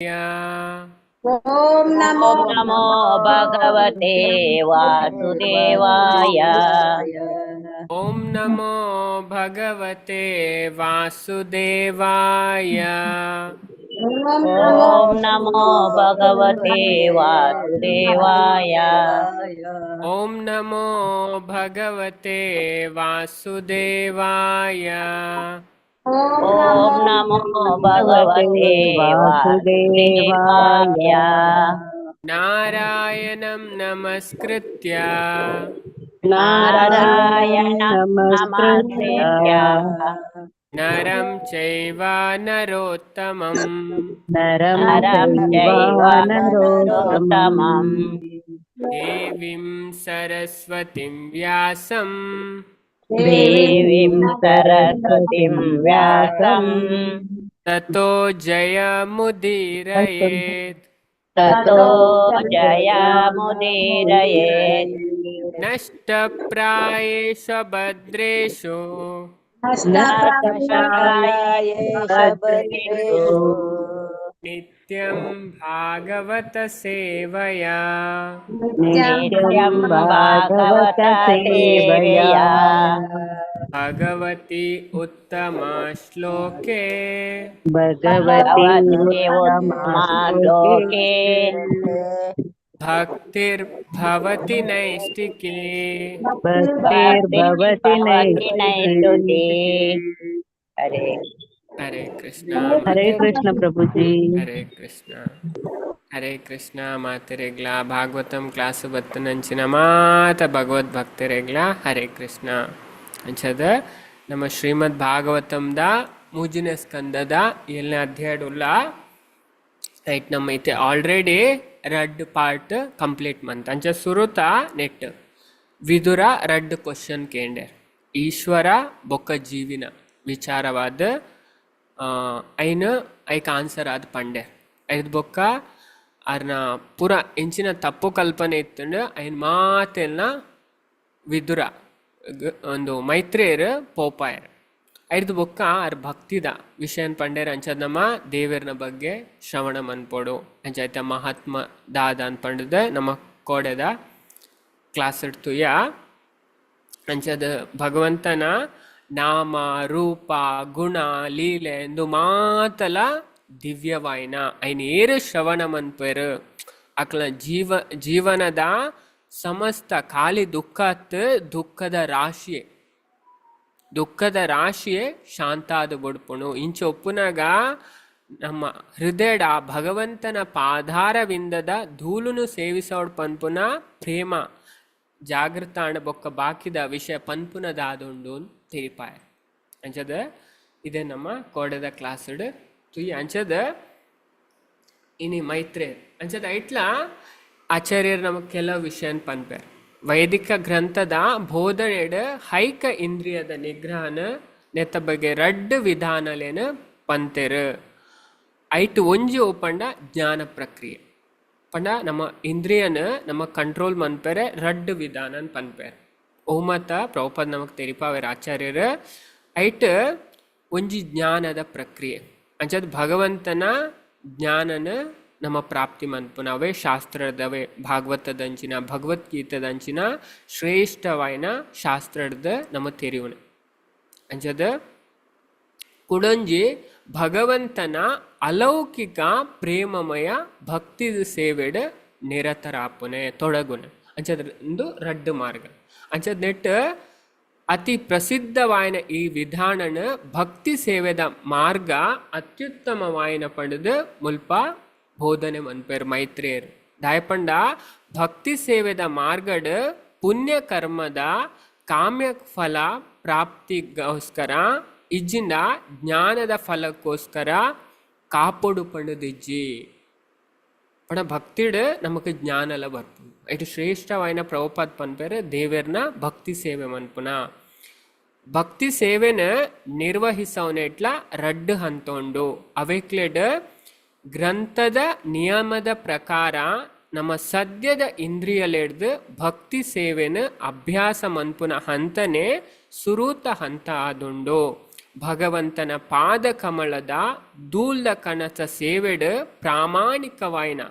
ಓಂ ನಮೋ ಓಂ ನಮೋ ಭಗವತೆ ವಾಸುದೇವಾಯ. ಓಂ ನಮೋ ಭಗವತೆ ವಾಸುದೇವಾಯ. ಓಂ ನಮೋ ಭಗವತೆ ವಾಸುದೇವಾಯ. ಓಂ ನಮೋ ಭಗವತೆ ವಾಸುದೇವಾಯ. ಓಂ ನಮೋ ಭಗವತೆ ವಾಸುದೇವಾಯ. ನಾರಾಯಣಂ ನಮಸ್ಕೃತ್ಯ ನಾರಾಯಣ ನಮಸ್ಕೃತ್ಯ ನರಂ ಚೈವ ನರೋತ್ತಮಂ ನರಂ ಚೈವ ನರೋತ್ತಮಂ ದೇವೀಂ ಸರಸ್ವತಿಂ ವ್ಯಾಸಂ ದೇವೀಂ ಸರಸ್ವತಿಂ ವ್ಯಾಸಂ ತತೋ ಜಯಮುದೀರಯೇತ್. ತತೋ ಜಯಮುದೀರಯೇತ್. ನಷ್ಟಪ್ರಾಯೇಷು ಭದ್ರೇಷು ನಷ್ಟಪ್ರಾಯೇಷು ನಿತ್ಯಂ ಭಾಗವತ ಸೇವಯಾ ನಿತ್ಯಂ ಭಾಗವತ ಸೇವೆಯಾ ಭಗವತಿ ಉತ್ತಮ ಶ್ಲೋಕೆ ಭಗವತಿ ಉತ್ತಮ ಶ್ಲೋಕೆ ಭಕ್ತಿರ್ಭವತಿ ನೈಷ್ಟಿಕೇ ಭಕ್ತಿರ್ಭವತಿ ನೈಷ್ಟಿಕೇ. ಹರೇ ಹರೇ ಕೃಷ್ಣ. ಹರೇ ಕೃಷ್ಣ ಪ್ರಭುಜಿ. ಹರೇ ಕೃಷ್ಣ, ಹರೇ ಕೃಷ್ಣ. ಮಾತೆರೆಗ್ಲ, ಭಾಗವತಂ ಕ್ಲಾಸ್ ಬತ್ತನಂಚಿನ ಮಾತ ಭಗವದ್ ಭಕ್ತರೆಗ್ಲ ಹರೇ ಕೃಷ್ಣ. ಅಂಚದ ನಮ್ಮ ಶ್ರೀಮದ್ ಭಾಗವತಂದ ಮೂಜಿನ ಸ್ಕಂದದ ಏಳನೇ ಅಧ್ಯಾಯ ಉಲ್ಲ. ರೈಟ್, ನಮ್ಮ ಇತ್ತೆ ಆಲ್ರೆಡಿ ರಡ್ಡ್ ಪಾರ್ಟ್ ಕಂಪ್ಲೀಟ್ ಮಂತ್. ಅಂಚ ಸುರುತ ನೆಟ್ ವಿದುರ ರಡ್ಡ್ ಕ್ವಶನ್ ಕೇಂಡೆ, ಈಶ್ವರ ಬೊಕ್ಕ ಜೀವಿನ ವಿಚಾರವಾದ. ಐನ್ ಐಕ್ ಆನ್ಸರ್ ಆದ್ ಪಂಡೆ. ಐದ್ ಬೊಕ್ಕ ಅರ್ನ ಪೂರ ಎಂಚಿನ ತಪ್ಪು ಕಲ್ಪನೆ ಇತ್ತಂಡ ಐನ್ ಮಾತೆಲ್ನ ವಿದುರ ಒಂದು ಮೈತ್ರೇಯರ್ ಪೋಪಾಯರ್. ಐರ್ದು ಬೊಕ್ಕ ಅರ್ ಭಕ್ತಿದ ವಿಷಯನ್ ಪಂಡೇರ್. ಅಂಚದ ನಮ್ಮ ದೇವೆರ್ನ ಬಗ್ಗೆ ಶ್ರವಣ ಮನ್ಪೊಡು, ಅಂಚಾಯ್ತ ಮಹಾತ್ಮ ದಾದ ಅಂತ ಪಂಡದ ನಮ್ಮ ಕೋಡೆದ ಕ್ಲಾಸ್ ತುಯ. ಅಂಚದ ಭಗವಂತನ ನಾಮ, ರೂಪ, ಗುಣ, ಲೀಲೆ ಎಂದು ಮಾತಲ ದಿವ್ಯವಾಯಿನ. ಐನ್ ಏರು ಶ್ರವಣ ಮನ್ಪೆರು ಅಕ್ಲ ಜೀವನದ ಸಮಸ್ತ ಖಾಲಿ ದುಃಖತ್ ದುಃಖದ ರಾಶಿಯೇ, ದುಃಖದ ರಾಶಿಯೇ ಶಾಂತಾದ ಬುಡ್ಪುಣು. ಇಂಚ ಒಪ್ಪುನಾಗ ನಮ್ಮ ಹೃದಯಡ ಭಗವಂತನ ಪಾದಾರವಿಂದದ ಧೂಳುನು ಸೇವಿಸೋಡ್ ಪನ್ಪುನ ಪ್ರೇಮ ಜಾಗೃತಾಣ ಬೊಕ್ಕ ಬಾಕಿದ ವಿಷಯ ಪನ್ಪುನದಾದುಂಡು ತೆರಿಪಾಯ. ಅಂಚದ ಇದೆ ನಮ್ಮ ಕೋಡೆದ ಕ್ಲಾಸ್ಡ್ ತುಯ್. ಅಂಚದ ಇನಿ ಮೈತ್ರಿ ಅಂಚದ ಐಟ್ಲ ಆಚಾರ್ಯರು ನಮಗೆ ಕೆಲವು ವಿಷಯನ್ ಪನ್ಪೇರ್. ವೈದಿಕ ಗ್ರಂಥದ ಬೋಧನೆಡ್ ಹೈಕ ಇಂದ್ರಿಯದ ನಿಗ್ರಹನ ನೆತ್ತ ಬಗ್ಗೆ ರಡ್ಡ್ ವಿಧಾನಲೇನ ಪಂತೆರು. ಐಟ್ ಒಂಜಿ ಪಂಡ ಜ್ಞಾನ ಪ್ರಕ್ರಿಯೆ. ಪಂಡ ನಮ್ಮ ಇಂದ್ರಿಯನ ನಮ್ಮ ಕಂಟ್ರೋಲ್ ಮನ್ಪೆರೆ ರಡ್ಡ್ ವಿಧಾನ ಪನ್ಪೇರ್. ಓಮತ ಪ್ರಭುಪಾದ ನಮಗ್ ತೆರಿಪಾವೇರ್ ಆಚಾರ್ಯರು. ಐಟ್ ಒಂಜಿ ಜ್ಞಾನದ ಪ್ರಕ್ರಿಯೆ. ಅಂಚದ ಭಗವಂತನ ಜ್ಞಾನನ ನಮ್ಮ ಪ್ರಾಪ್ತಿ ಮನ್ಪುನ ಅವೇ ಶಾಸ್ತ್ರದವೇ, ಭಾಗವತದಂಚಿನ ಭಗವದ್ಗೀತದಂಚಿನ ಶ್ರೇಷ್ಠವಾಯಿನ ಶಾಸ್ತ್ರದ ನಮ್ಮ ತೆರಿವುನ. ಅಂಚದ ಕುಡೊಂಜಿ ಭಗವಂತನ ಅಲೌಕಿಕ ಪ್ರೇಮಮಯ ಭಕ್ತಿ ಸೇವೆಡ್ ನಿರತರಾಪುನೆ, ತೊಡಗುನೆ. ಅಂಚದ ಒಂದು ರಡ್ಡು ಮಾರ್ಗ. ಅಂಚದ ನೆಟ್ ಅತಿ ಪ್ರಸಿದ್ಧವಾಯಿನ ಈ ವಿಧಾನನ ಭಕ್ತಿ ಸೇವೆದ ಮಾರ್ಗ ಅತ್ಯುತ್ತಮವಾಯಿನ ಪಂಡದು ಮುಲ್ಪ ಬೋಧನೆ ಮನ್ಪೇರ್ ಮೈತ್ರೇಯರ್. ದಾಯಪಂಡ ಭಕ್ತಿ ಸೇವೆದ ಮಾರ್ಗಡ್ ಪುಣ್ಯ ಕರ್ಮದ ಕಾಮ್ಯ ಫಲ ಪ್ರಾಪ್ತಿಗೋಸ್ಕರ ಇಜ್ಜಿಂದ ಜ್ಞಾನದ ಫಲಕ್ಕೋಸ್ಕರ ಕಾಪೊಡು ಪಂಡದಿಜ್ಜಿ. ಪಣ ಭಕ್ತಿಡ್ ನಮಕ್ ಜ್ಞಾನಲ ಬರ್ಪುಂಡು. ಐಟ್ ಶ್ರೇಷ್ಠವಾಯಿನ ಪ್ರಭುಪಾದ್ ಪನ್ಪೇರ್ ದೇವೆರ್ನ ಭಕ್ತಿ ಸೇವೆ ಮನ್ಪುನ. ಭಕ್ತಿ ಸೇವೆನ ನಿರ್ವಹಿಸವನೆಟ್ಲ ರಡ್ಡು ಹಂತೊಂಡು. ಅವೆಕ್ಲೆಡ್ ಗ್ರಂಥದ ನಿಯಮದ ಪ್ರಕಾರ ನಮ್ಮ ಸದ್ಯದ ಇಂದ್ರಿಯಲೆಡ್ದು ಭಕ್ತಿ ಸೇವೆನ ಅಭ್ಯಾಸ ಮನ್ಪುನ ಹಂತನೆ ಸುರೂತ ಹಂತ ಆದುಂಡು. ಭಗವಂತನ ಪಾದ ಕಮಲದ ದೂಲ್ದ ಕಣತ ಸೇವೆಡ್ ಪ್ರಾಮಾಣಿಕವಾಯಿನ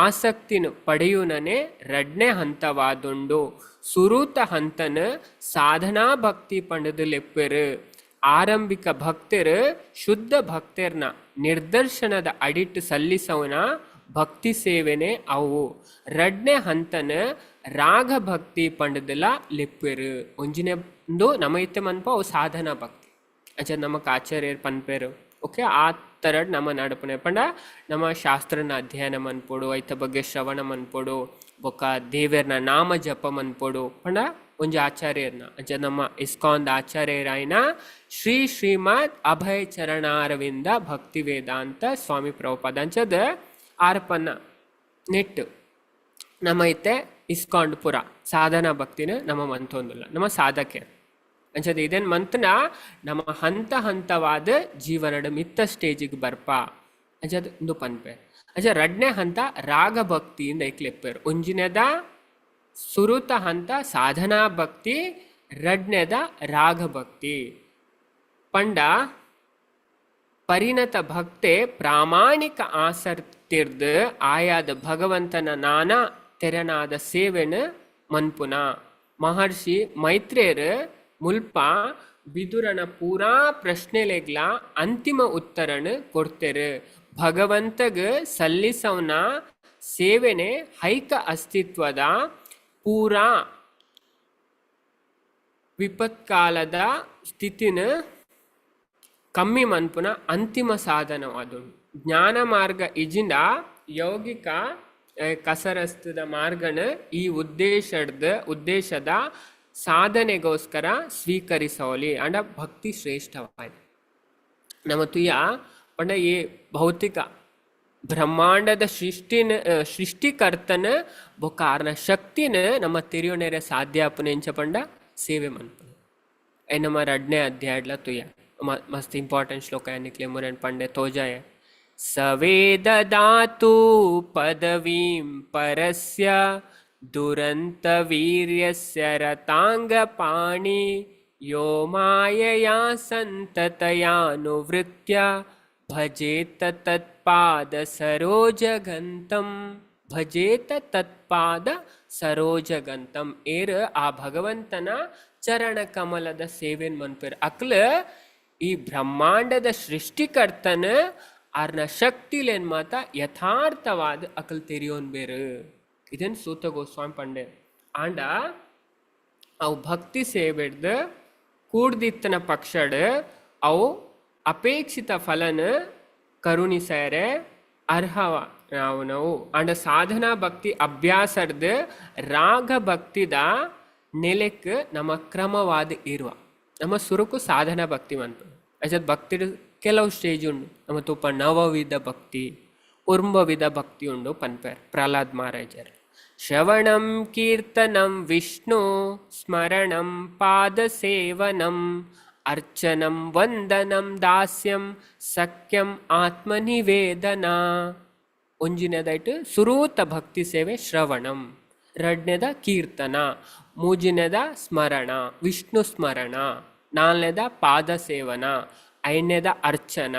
ಆಸಕ್ತಿನ ಪಡೆಯುನನೆ ರಡ್ನೆ ಹಂತವಾದುಂಡು. ಸುರೂತ ಹಂತನ ಸಾಧನಾ ಭಕ್ತಿ ಪಂಡದು ಲೆಪ್ಪೆರು. ಆರಂಭಿಕ ಭಕ್ತರು ಶುದ್ಧ ಭಕ್ತರ್ನ ನಿರ್ದರ್ಶನದ ಅಡಿಟ್ಟು ಸಲ್ಲಿಸವನ ಭಕ್ತಿ ಸೇವೆನೆ ಅವು. ರಡ್ನೆ ಹಂತನ ರಾಗ ಭಕ್ತಿ ಪಂಡದಲ ಲೆಪ್ಪೆರು. ಒಂಜಿನೆ ನಮ್ಮ ಇತ್ತೆ ಮನ್ಪ ಅವು ಸಾಧನಾ ಭಕ್ತಿ. ಅಂಚ ನಮಕ್ ಆಚಾರ್ಯರು ಪನ್ಪೆರು. ಓಕೆ, ಆ ತರಡ್ ನಮ್ಮ ನಡಪುನೆ ಪಂಡ ನಮ್ಮ ಶಾಸ್ತ್ರನ ಅಧ್ಯಯನ ಮನ್ಪೊಡು, ಐತ ಬಗ್ಗೆ ಶ್ರವಣ ಮನ್ಪೊಡು, ಬೊಕ್ಕ ದೇವೆರ್ನ ನಾಮ ಜಪ ಮನ್ಪೊಡು ಪಂಡ ಒಂಜಿ ಆಚಾರ್ಯರ್ನ. ಅಂಚ ನಮ್ಮ ಇಸ್ಕಾನ್ದ ಆಚಾರ್ಯರಾಯಿನ ಶ್ರೀ ಶ್ರೀಮದ್ ಅಭಯ ಚರಣಾರವಿಂದ ಭಕ್ತಿ ವೇದಾಂತ ಸ್ವಾಮಿ ಪ್ರಭುಪಾದ ಅಂಚದ ಆರ್ಪನ್ನ ನೆಟ್ಟು ನಮ್ಮ ಇತ್ತೆ ಇಸ್ಕಾನ್ ಪುರ ಸಾಧನಾ ಭಕ್ತಿನ ನಮ್ಮ ಮಂತೊಂದುಲ್ಲ, ನಮ್ಮ ಸಾಧಕೆ. ಅಂಚದ ಇದನ್ ಮಂತ್ನ ನಮ್ಮ ಹಂತ ಹಂತವಾದ ಜೀವನದ ಮಿತ್ತ ಸ್ಟೇಜಿಗೆ ಬರ್ಪ ಅಂಚದ ಇಂದು ಪನ್ಪೆ. ಅಂಚ ರಡ್ನೆ ಹಂತ ರಾಗ ಭಕ್ತಿಯಿಂದ ಐಕ್ಲೆಪ್ಪೆರ್. ಒಂಜಿನೆದ ಸುರುತ ಹಂತ ಸಾಧನಾ ಭಕ್ತಿ, ರಡ್ನೆದ ರಾಗ ಭಕ್ತಿ. ಪಂಡ ಪರಿಣತ ಭಕ್ತೆ ಪ್ರಾಮಾಣಿಕ ಆಸಕ್ತಿರ್ದ್ ಆಯಾದ ಭಗವಂತನ ನಾನಾ ತೆರನಾದ ಸೇವೆನ ಮನ್ಪುನ. ಮಹರ್ಷಿ ಮೈತ್ರೇಯರ್ ಮುಲ್ಪ ಬಿದುರನ ಪೂರಾ ಪ್ರಶ್ನೆಲೆಗ್ಲ ಅಂತಿಮ ಉತ್ತರನ್ ಕೊಡ್ತೆರು. ಭಗವಂತಗ್ ಸಲ್ಲಿಸವನ ಸೇವೆನೆ ಹೈಕ ಅಸ್ತಿತ್ವದ ಪೂರಾ ವಿಪತ್ಕಾಲದ ಸ್ಥಿತಿನ ಕಮ್ಮಿ ಮನ್ಪುನ ಅಂತಿಮ ಸಾಧನವಾದುಂಡು. ಜ್ಞಾನ ಮಾರ್ಗ ಇಜಿಂದ ಯೌಗಿಕ ಕಸರಸ್ತದ ಮಾರ್ಗನ ಈ ಉದ್ದೇಶದ ಸಾಧನೆಗೋಸ್ಕರ ಸ್ವೀಕರಿಸೋಲಿ. ಅಂಡ ಭಕ್ತಿ ಶ್ರೇಷ್ಠವಾದ ನಮ್ಮ ತುಯ ಪಂಡ ಈ ಭೌತಿಕ ಬ್ರಹ್ಮಾಂಡದ ಸೃಷ್ಟಿಕರ್ತನ ಬೊಕ್ಕ ಆರ್ನ ಶಕ್ತಿನ ನಮ್ಮ ತೆರಿಯೋನೆರೆ ಸಾಧ್ಯ ಆಪುನ ಎಂಚ ಪಂಡ ಸೇವೆ ಮನ್ಪುನ. ನಮ್ಮ ರಡ್ನೇ ಅಧ್ಯಾಯಡ್ಲ ತುಯ ಮಸ್ತ್ ಇಂಪಾರ್ಟೆಂಟ್ ಶ್ಲೋಕ ನಿಕ್ಲೆ ಮುರನ್ ಪಂಡೆ ತೋಜಾಯ. ಸವೇದ ದಾತು ಪದವೀಂ ಪರಸ್ಯ ದುರಂತ ವೀರ್ಯಸ್ಯ ರತಾಂಗ ಪಾಣಿ ಯೋ ಮಾಯಯಾ ಸಂತತಯಾನುವೃತ್ಯ ಭಜೇತ ತತ್ಪಾದ ಸರೋಜಗಂತಂ. ಭಜೇತ ತತ್ಪಾದ ಸರೋಜಗಂತಂ. ಏರ್ ಆ ಭಗವಂತನ ಚರಣ ಕಮಲದ ಸೇವೆನ್ ಮನ್ಪೆರ್. ಅಕ್ಲ ಈ ಬ್ರಹ್ಮಾಂಡದ ಸೃಷ್ಟಿಕರ್ತನ ಆರ್ನ ಶಕ್ತಿಲೇನ್ ಮಾತ ಯಥಾರ್ಥವಾದ ಅಕಲ್ ತೆರಿಯೋನ್ ಬೇರು. ಇದನ್ ಸೂತ ಗೋಸ್ವಾಮಿ ಪಂಡೆ. ಆಂಡ ಅವು ಭಕ್ತಿ ಸೇವೆಡ್ದು ಕೂಡ್ದಿತ್ತನ ಪಕ್ಷಡ್ ಅವು ಅಪೇಕ್ಷಿತ ಫಲನ ಕರುಣಿಸರೆ ಅರ್ಹವ ನಾವು ನಾವು. ಆಂಡ ಸಾಧನಾ ಭಕ್ತಿ ಅಭ್ಯಾಸಡ್ದು ರಾಗ ಭಕ್ತಿದ ನೆಲೆಕ್ ನಮ್ಮ ಕ್ರಮವಾದ ಇರುವ ನಮ್ಮ ಸುರುಕು ಸಾಧನಾ ಭಕ್ತಿ ಮನ್ಪು. ಅಜದ್ ಭಕ್ತಿ ಕೆಲವು ಸ್ಟೇಜ್ ಉಂಡು. ನಮ್ಮ ತೂಪ ನವವಿಧ ಭಕ್ತಿ, ಉರ್ಂಬವಿಧ ಭಕ್ತಿ ಉಂಡು ಪನ್ಪೆರ್ ಪ್ರಹ್ಲಾದ್ ಮಹಾರಾಜರ್. ಶ್ರವಣಂ ಕೀರ್ತನಂ ವಿಷ್ಣು ಸ್ಮರಣಂ ಪಾದಸೇವನಂ ಅರ್ಚನಂ ವಂದನಂ ದಾಸ್ಯಂ ಸಖ್ಯಂ ಆತ್ಮನಿವೇದನ. ಒಂಜಿನದೈಟ್ ಸುರೂತ ಭಕ್ತಿ ಸೇವೆ ಶ್ರವಣಂ, ರಡ್ನೆದ ಕೀರ್ತನ, ಮೂಜಿನೆದ ಸ್ಮರಣ ವಿಷ್ಣು ಸ್ಮರಣ, ನಾಲ್ನೇದ ಪಾದಸೇವನ, ಐದನೇದ ಅರ್ಚನ,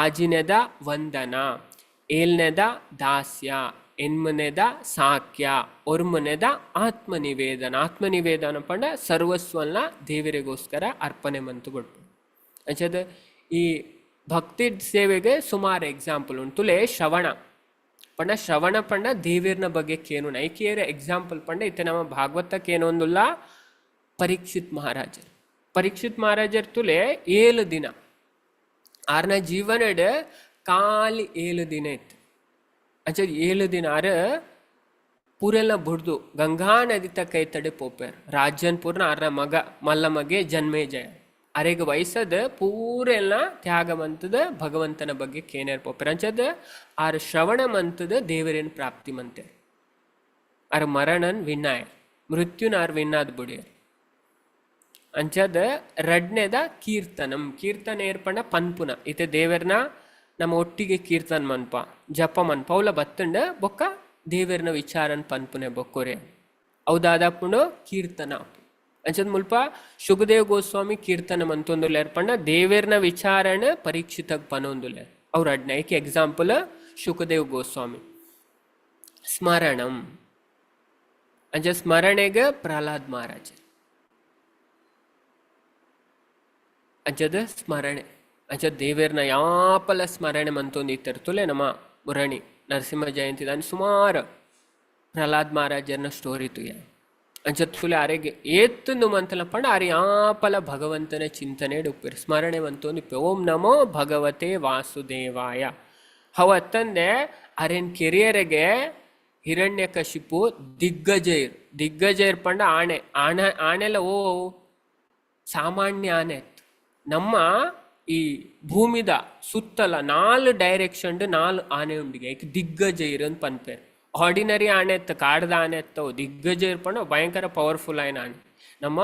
ಆಜಿನೆದ ವಂದನ, ಏಳನೇದ ದಾಸ್ಯ, ಎನ್ಮನೆದ ಸಾಕ್ಯ, ಒರ್ಮನೆದ ಆತ್ಮನಿವೇದನ. ಆತ್ಮನಿವೇದನ ಪಂಡ ಸರ್ವಸ್ವನ್ನ ದೇವರಿಗೋಸ್ಕರ ಅರ್ಪಣೆ ಮಂತು ಕೊಟ್ಟು. ಅಂಚದ ಈ ಭಕ್ತಿ ಸೇವೆಗೆ ಸುಮಾರು ಎಕ್ಸಾಂಪಲ್ ಉಂಟು. ತುಲೆ ಶ್ರವಣ ಪಂಡ, ಶ್ರವಣ ಪಂಡ ದೇವಿರ್ನ ಬಗ್ಗೆ ಕೇನು ನೈಕಿಯರ ಎಕ್ಸಾಂಪಲ್ ಪಂಡ ಇತ್ತೆ ನಮ್ಮ ಭಾಗವತಕ್ಕೆ ಏನೊಂದುಲ್ಲ ಪರೀಕ್ಷಿತ್ ಮಹಾರಾಜರ್. ಪರೀಕ್ಷಿತ್ ಮಹಾರಾಜರ್ ತುಲೆ 7 ದಿನ ಆರ್ನ ಜೀವನಡ್ ಖಾಲಿ 7 ದಿನ ಇತ್ತು. ಅಂಚ 7 ದಿನ ಆರ ಪೂರೆಲ್ಲ ಬುಡ್ದು ಗಂಗಾ ನದಿ ತಕ್ಕ ಕೈ ಪೋಪೇರ್. ರಾಜ್ಯನ್ ಪೂರ್ಣ ಆರ್ನ ಮಗ ಮಲ್ಲ ಮಗೆ ಜನ್ಮೇಜಯ ಅರೆಗ್ ವಯಸ್ಸದ ಪೂರೆಲ್ಲ ತ್ಯಾಗ ಮಂತದ ಭಗವಂತನ ಬಗ್ಗೆ ಕೇನೇರ್ ಪೋಪೇರ್. ಅಂಚದ ಆರ್ ಶ್ರವಣ ಮಂತದ ದೇವರೇನ್ ಪ್ರಾಪ್ತಿ ಮಂತೆ. ಆರ್ ಮರಣನ್ ವಿನ್ನಾಯರ್, ಮೃತ್ಯುನ ಆರ್ ವಿನ್ನಾದ್ ಬುಡಿಯರ್. ಅಂಚದ ರಡ್ನೆದ ಕೀರ್ತನಂ, ಕೀರ್ತನ ಏರ್ಪಂಡ ಪನ್ಪುನ ಇತ್ತೆ ದೇವರ್ನ ನಮ್ಮ ಒಟ್ಟಿಗೆ ಕೀರ್ತನ್ ಮನ್ಪ ಜಪ ಮನ್ಪ ಅವಲ ಬತ್ತಂಡ ಬೊಕ್ಕ ದೇವರ್ನ ವಿಚಾರನ್ ಪನ್ಪುನೆ ಬೊಕ್ಕೊರೆ ಅವು ದಾದಾಪುಂಡು ಕೀರ್ತನ. ಅಂಚದ ಮುಲ್ಪ ಶುಕದೇವ್ ಗೋಸ್ವಾಮಿ ಕೀರ್ತನ ಮಂತೊಂದುಲ್ಲೆರ್ ಪಂಡ ದೇವೆರ್ನ ವಿಚಾರಣೆ ಪರೀಕ್ಷಿತಗ್ ಪನೊಂದುಲ್ಲೆರ್. ಅವ್ರ ಅಡ್ನ ಏಕೆ ಎಕ್ಸಾಂಪಲ್ ಶುಕದೇವ್ ಗೋಸ್ವಾಮಿ. ಸ್ಮರಣಂ ಅಂಚ ಸ್ಮರಣೆಗೆ ಪ್ರಹ್ಲಾದ್ ಮಹಾರಾಜ. ಅಂಚದ ಸ್ಮರಣೆ ಅಂಚ ದೇವೆರ್ನ ಯಾಪಲ ಸ್ಮರಣೆ ಮಂತೊಂದು ಇತ್ತೆರ್ ತುಲೆ. ನಮ್ಮ ಮುರಣಿ ನರಸಿಂಹ ಜಯಂತಿ ದಾನಿ ಸುಮಾರು ಪ್ರಹ್ಲಾದ್ ಮಹಾರಾಜರ್ನ ಸ್ಟೋರಿ ತುಯ. ಅಂಚ ತುಲೆ ಅರೆಗೆ ಏತ್ತುಂದು ಮಂತಲ ಪಂಡ ಆರ್ ಯಾಪಲ ಭಗವಂತನ ಚಿಂತನೆ ಉಪ್ಪೆರ್, ಸ್ಮರಣೆ ಮಂತೊಂದು ಇಪ್ಪೆ. ಓಂ ನಮೋ ಭಗವತೆ ವಾಸುದೇವಾಯ. ಅವ ಅತ್ತಂದೆ ಅರೆನ್ ಕೆರಿಯರಿಗೆ ಹಿರಣ್ಯಕಶಿಪು ದಿಗ್ಗಜೈರ್. ದಿಗ್ಗಜೈರ್ ಪಂಡ ಆಣೆ ಆಣೆ ಆಣೆಲ ಓ ಸಾಮಾನ್ಯ ಆನೆ. ನಮ್ಮ ಈ ಭೂಮಿದ ಸುತ್ತಲ ನಾಲ್ ಡೈರೆಕ್ಷನ್ ನಾಲ್ ಆನೆ ಉಂಡಿಗೆ ಐಕ್ ದಿಗ್ಗಜೈರ್ ಅಂತ ಪನ್ಪೆರ್. ಆರ್ಡಿನರಿ ಆಣೆ ಎತ್ತ ಕಾಡ್ದ ಆನೆ ಎತ್ತವು ದಿಗ್ಗಜೈರ್ ಪಂಡ ಭಯಂಕರ ಪವರ್ಫುಲ್ ಆಯ್ನ ಆನೆ, ನಮ್ಮ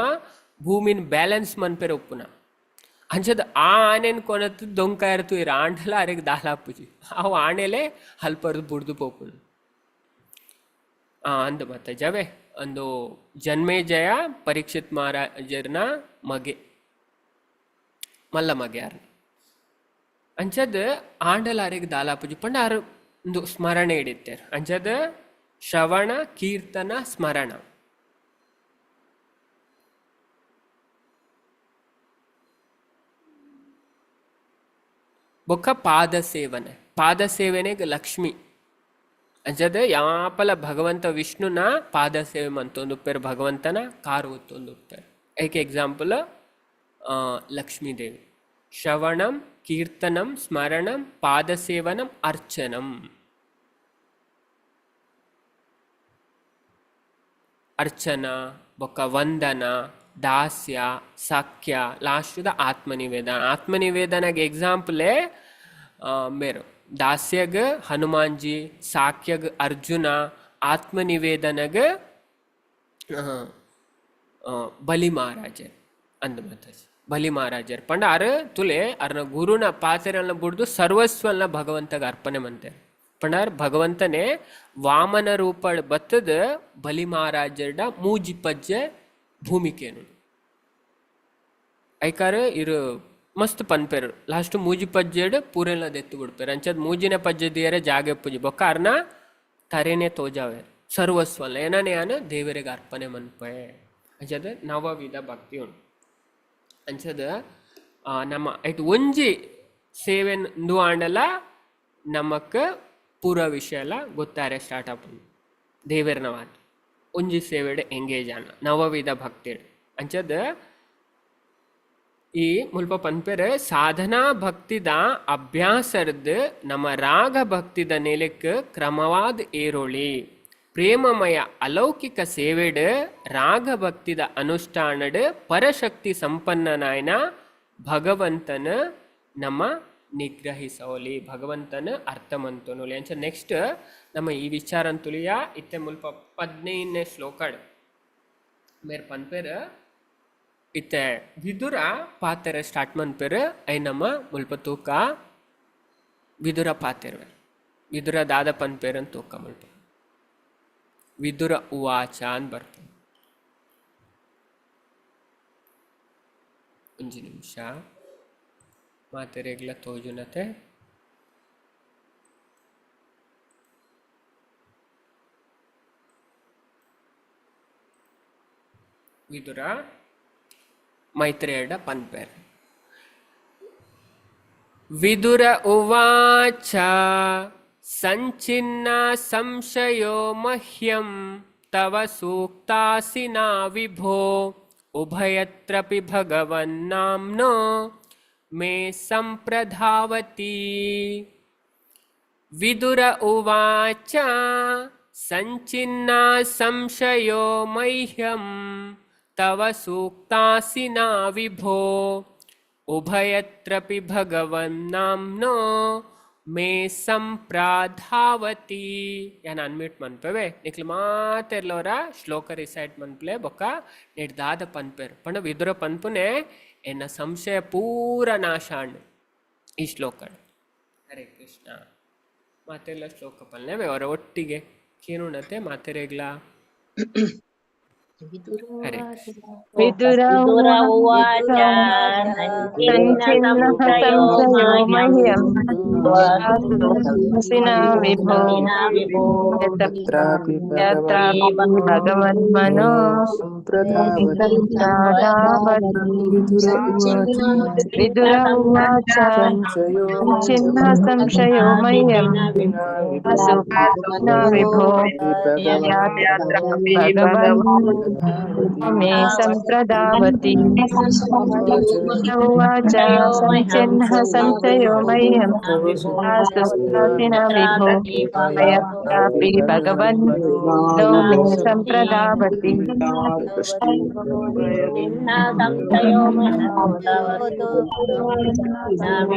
ಭೂಮಿನ ಬ್ಯಾಲೆನ್ಸ್ ಮನ್ಪೆರೆ ಉಪ್ಪುನ. ಅಂಚದ ಆ ಆನೆನ್ ಕೊನತ್ ದೊಂಕಾಯರ್ ತೂಯೆರ್, ಆಂಡಲ ಅರೆಗ್ ದಾಲ ಆಪುಜಿ. ಅವು ಆಣೆಲೆ ಅಲ್ಪರ್ದು ಬುಡ್ದು ಪೋಪುಂಡು. ಅಂದ್ ಮತ್ತೆ ಜವೆ ಅಂದು ಜನ್ಮೇಜಯ ಪರೀಕ್ಷಿತ್ ಮಹಾರಾಜರ್ನ ಮಗೆ, ಮಲ್ಲ ಮಗೆ ಯಾರು. ಅಂಚದ ಆಂಡಲ ಅರೆಗ್ ದಾಲಾಪುಜಿ ಪಂಡ ಆರು ಇಂದು ಸ್ಮರಣೆ ಹಿಡಿತೇರ್. ಅಂಚದ ಶ್ರವಣ ಕೀರ್ತನ ಸ್ಮರಣ. ಬೊಕ್ಕ ಪಾದ ಸೇವನೆ. ಪಾದ ಸೇವನೆಗೆ ಲಕ್ಷ್ಮಿ. ಅಂಚದ ಯಾಪಲ ಭಗವಂತ ವಿಷ್ಣುನ ಪಾದ ಸೇವೆ ಮಂತೊಂದು ಉಪ್ಪೆರ್, ಭಗವಂತನ ಕಾರು ಒತ್ತೊಂದು ಉಪ್ಪೆರ್. ಏಕೆ ಎಕ್ಸಾಂಪಲ್ ಲಕ್ಷ್ಮೀ ದೇವಿ. ಶ್ರವಣಂ ಕೀರ್ತನಂ ಸ್ಮರಣಂ ಪಾದಸೇವನಂ ಅರ್ಚನಂ. ಅರ್ಚನಾ ಬೊಕ್ಕ ವಂದನ ದಾಸ್ಯ ಸಾಕ್ಯ ಲಾಸ್ಟ್ದ ಆತ್ಮನಿವೇದನ. ಆತ್ಮನಿವೇದನಗೆ ಎಕ್ಸಾಂಪಲೇ ಮೇರು ದಾಸ್ಯಗ್ ಹನುಮಾನ್ಜಿ, ಸಾಕ್ಯಗ್ ಅರ್ಜುನ, ಆತ್ಮನಿವೇದನಗ್ ಬಲಿ ಮಹಾರಾಜರ್ ಅಂದ್ ಮಾತಾಜಿ. ಬಲಿ ಮಹಾರಾಜರ್ ಪಂಡ ಅರ್ ತುಲೆ ಅರ್ನ ಗುರುನ ಪಾತೆರನ್ನ ಬುಡ್ದು ಸರ್ವಸ್ವನ್ನ ಭಗವಂತಗ ಅರ್ಪಣೆ ಮಂತೆ. ಪಂಡ ಭಗವಂತನೇ ವಾಮನ ರೂಪಡ್ ಬತ್ತದ ಬಲಿ ಮಹಾರಾಜರ್ಡ ಮೂಜಿ ಪಜ್ಜೆ ಭೂಮಿಕೇನು ಐಕಾರ ಇರು ಮಸ್ತ್ ಪನ್ಪೆರ್. ಲಾಸ್ಟ್ ಮೂಜಿ ಪಜ್ಜೆಡ್ ಪೂರೆಲ್ಲ ದೆತ್ತು ಬಿಡ್ಪೆರ್. ಅಂಚದ್ ಮೂಜಿನ ಪಜ್ಜೆ ದಿಯರೆ ಜಾಗೆ ಪೂಜೆ ಬೊಕ್ಕ ಅರ್ನ ತರೆನೆ ತೋಜಾವೆರ್. ಸರ್ವಸ್ವಲ್ಲ ಏನನೇ ಯಾನ್ ದೇವರಿಗೆ ಅರ್ಪಣೆ ಮನ್ಪೆ. ಅಂಚದ ನವವಿಧ ಭಕ್ತಿ ಉಂಡು. ಅಂಚದ ನಮ್ಮ ಐಟ್ ಒಂಜಿ ಸೇವೆ ಇಂದು ಆಂಡಲ ನಮಕ್ ಪೂರ ವಿಷಯ ಎಲ್ಲ ಗೊತ್ತಾರೆ ಸ್ಟಾರ್ಟ್ ಆಪುಂಡು. ದೇವೆರ್ನ ಮಾತು ಒಂಜಿ ಸೇವೆಡ್ ಎಂಗೇಜ್ ಆಂಡ ನವವಿಧ ಭಕ್ತಿ. ಅಂಚದ ಈ ಮುಲ್ಪ ಪನ್ಪೆರ್ ಸಾಧನಾ ಭಕ್ತಿದ ಅಭ್ಯಾಸರ್ದ್ ನಮ್ಮ ರಾಗ ಭಕ್ತಿದ ನೆಲೆಕ್ ಕ್ರಮವಾದ ಏರೋಳಿ. ಪ್ರೇಮಮಯ ಅಲೌಕಿಕ ಸೇವೆಡ್ ರಾಗ ಭಕ್ತಿದ ಅನುಷ್ಠಾನಡ್ ಪರಶಕ್ತಿ ಸಂಪನ್ನನಾಯನ ಭಗವಂತನ ನಮ್ಮ ನಿಗ್ರಹಿಸೋಲಿ, ಭಗವಂತನ ಅರ್ಥಮಂತನೋಲಿ. ಅಂಚ ನೆಕ್ಸ್ಟ್ ನಮ್ಮ ಈ ವಿಚಾರ ತುಳಿಯ ಇತ್ತೆ ಮುಲ್ಪ 15ನೇ ಶ್ಲೋಕಡ್ ಮೇರ್ ಪನ್ಪೆರ್. ಇತ್ತೆ ವಿದುರ ಪಾತೆರ ಸ್ಟಾರ್ಟ್ ಮನ್ಪೆರ್. I ನಮ್ಮ ಮುಲ್ಪ ತೂಕ ವಿದುರ ಪಾತೆರ್ವೆ. ವಿದುರ ದಾದ ಪನ್ಪೆರ್ ಅಂತ ತೂಕ ಮುಲ್ಪ. ವಿದುರ ಉವಾಚ ಅಂತ ಬರ್ತದೆ. ಒಂಜಿ ನಿಮಿಷ ಮಾತೆರೆಗ್ಲ ತೋಜುನತೆ. ವಿದುರ ಮೈತ್ರೇಯಡ ಪನ್ಪೆರ್. ವಿದುರ ಉವಾಚ ಸಂಚಿನ್ನ ಸಂಶಯೋ ಮಹ್ಯಂ ತವ ಸೂಕ್ತಾಸಿನಾ ವಿಭೋ ಉಭಯತ್ರಪಿ ಭಗವನ್ನಾಮ್ನೋ ಮೇ ಸಂಪ್ರಧಾವತಿ. ವಿದುರ ಉವಾಚ ಸಂಚಿನ್ನ ಸಂಶಯೋ ಮಹ್ಯಂ ತವ ಸೂಕ್ತಾಸಿನಾ ವಿಭೋ ಉಭಯತ್ರಪಿ ಭಗವನ್ನಾಮ್ನೋ ಮೇ ಸಂಪ್ರಾಧಾವತಿ. ಯಾನ್ ಅನ್ಮ್ಯೂಟ್ ಮನ್ಪೆವೆ ನಿಕ್ಲು ಮಾತೆರ್ಲೋರ ಶ್ಲೋಕ ರಿಸೈಟ್ ಮನ್ಪ್ಲೆ ಬೊಕ್ಕ ನೆಡ್ದಾದ ಪನ್ಪೆರ್. ಪಂಡ ವಿದುರ ಪನ್ಪುನೆ ಎನ್ನ ಸಂಶಯ ಪೂರ ನಾಶ ಆಂಡ್ ಈ ಶ್ಲೋಕ. ಹರೇ ಕೃಷ್ಣ. ಮಾತೆಲ್ಲ ಶ್ಲೋಕ ಪಲ್ನೆ ಅವರ ಒಟ್ಟಿಗೆ ಕೇನುಣತೆ ಮಾತೆರೆಗ್ಲಾ. ಹರೇ ಕೃಷ್ಣ. ವಿದುರ ವಿದುರ ಉವಾಚ ಉವಾಚ ಸಂಚಿನ್ನ ಸಂಚಿನ್ನ ಸಂಶಯೋ ಸಂಶಯೋ ಮಹ್ಯಂ ಮಹ್ಯಂ ತವ ಸುಸಿನ ವಿಭೋ ಸುಖಿನ ವಿಭೋ ಯತ್ರಾಪಿ ಯತ್ರಾಪಿ ಭಗವನ್ ಭಗವನ್ ಮನೋ ಸಂಪ್ರಧಾವತಿ. ಸಂಪ್ರದಾವತಿ. ವಿದುರ ಉವಾಚ ವಿದುರ ಉವಾಚ ಸಂಶಯೋ ಸಂಚಿನ್ನ ಸಂಶಯೋ ಮಹ್ಯಂ ವಿಭೋ ಸುಖಿನ ವಿಭೋ ಭಗವನ್ ಭಗವನ್ ಪ್ರಧಾವತಿ. ಮೇ ಸಂಪ್ರದಾವತಿ. ಉವಾಚ ಸಂಚಿನ್ನ ಸಂಶಯೋ ಮಹ್ಯಂ ತವ ಸುಖಿನ ವಿಭೋ ಯತ್ರಾಪಿ ಭಗವನ್ ಮನೋ ಮೇ ಸಂಪ್ರದಾವತಿ. ಚಿನ್ನ ಸಂಶಯೋ ಮಹ್ಯಂ ತವ ಸುಖಿನ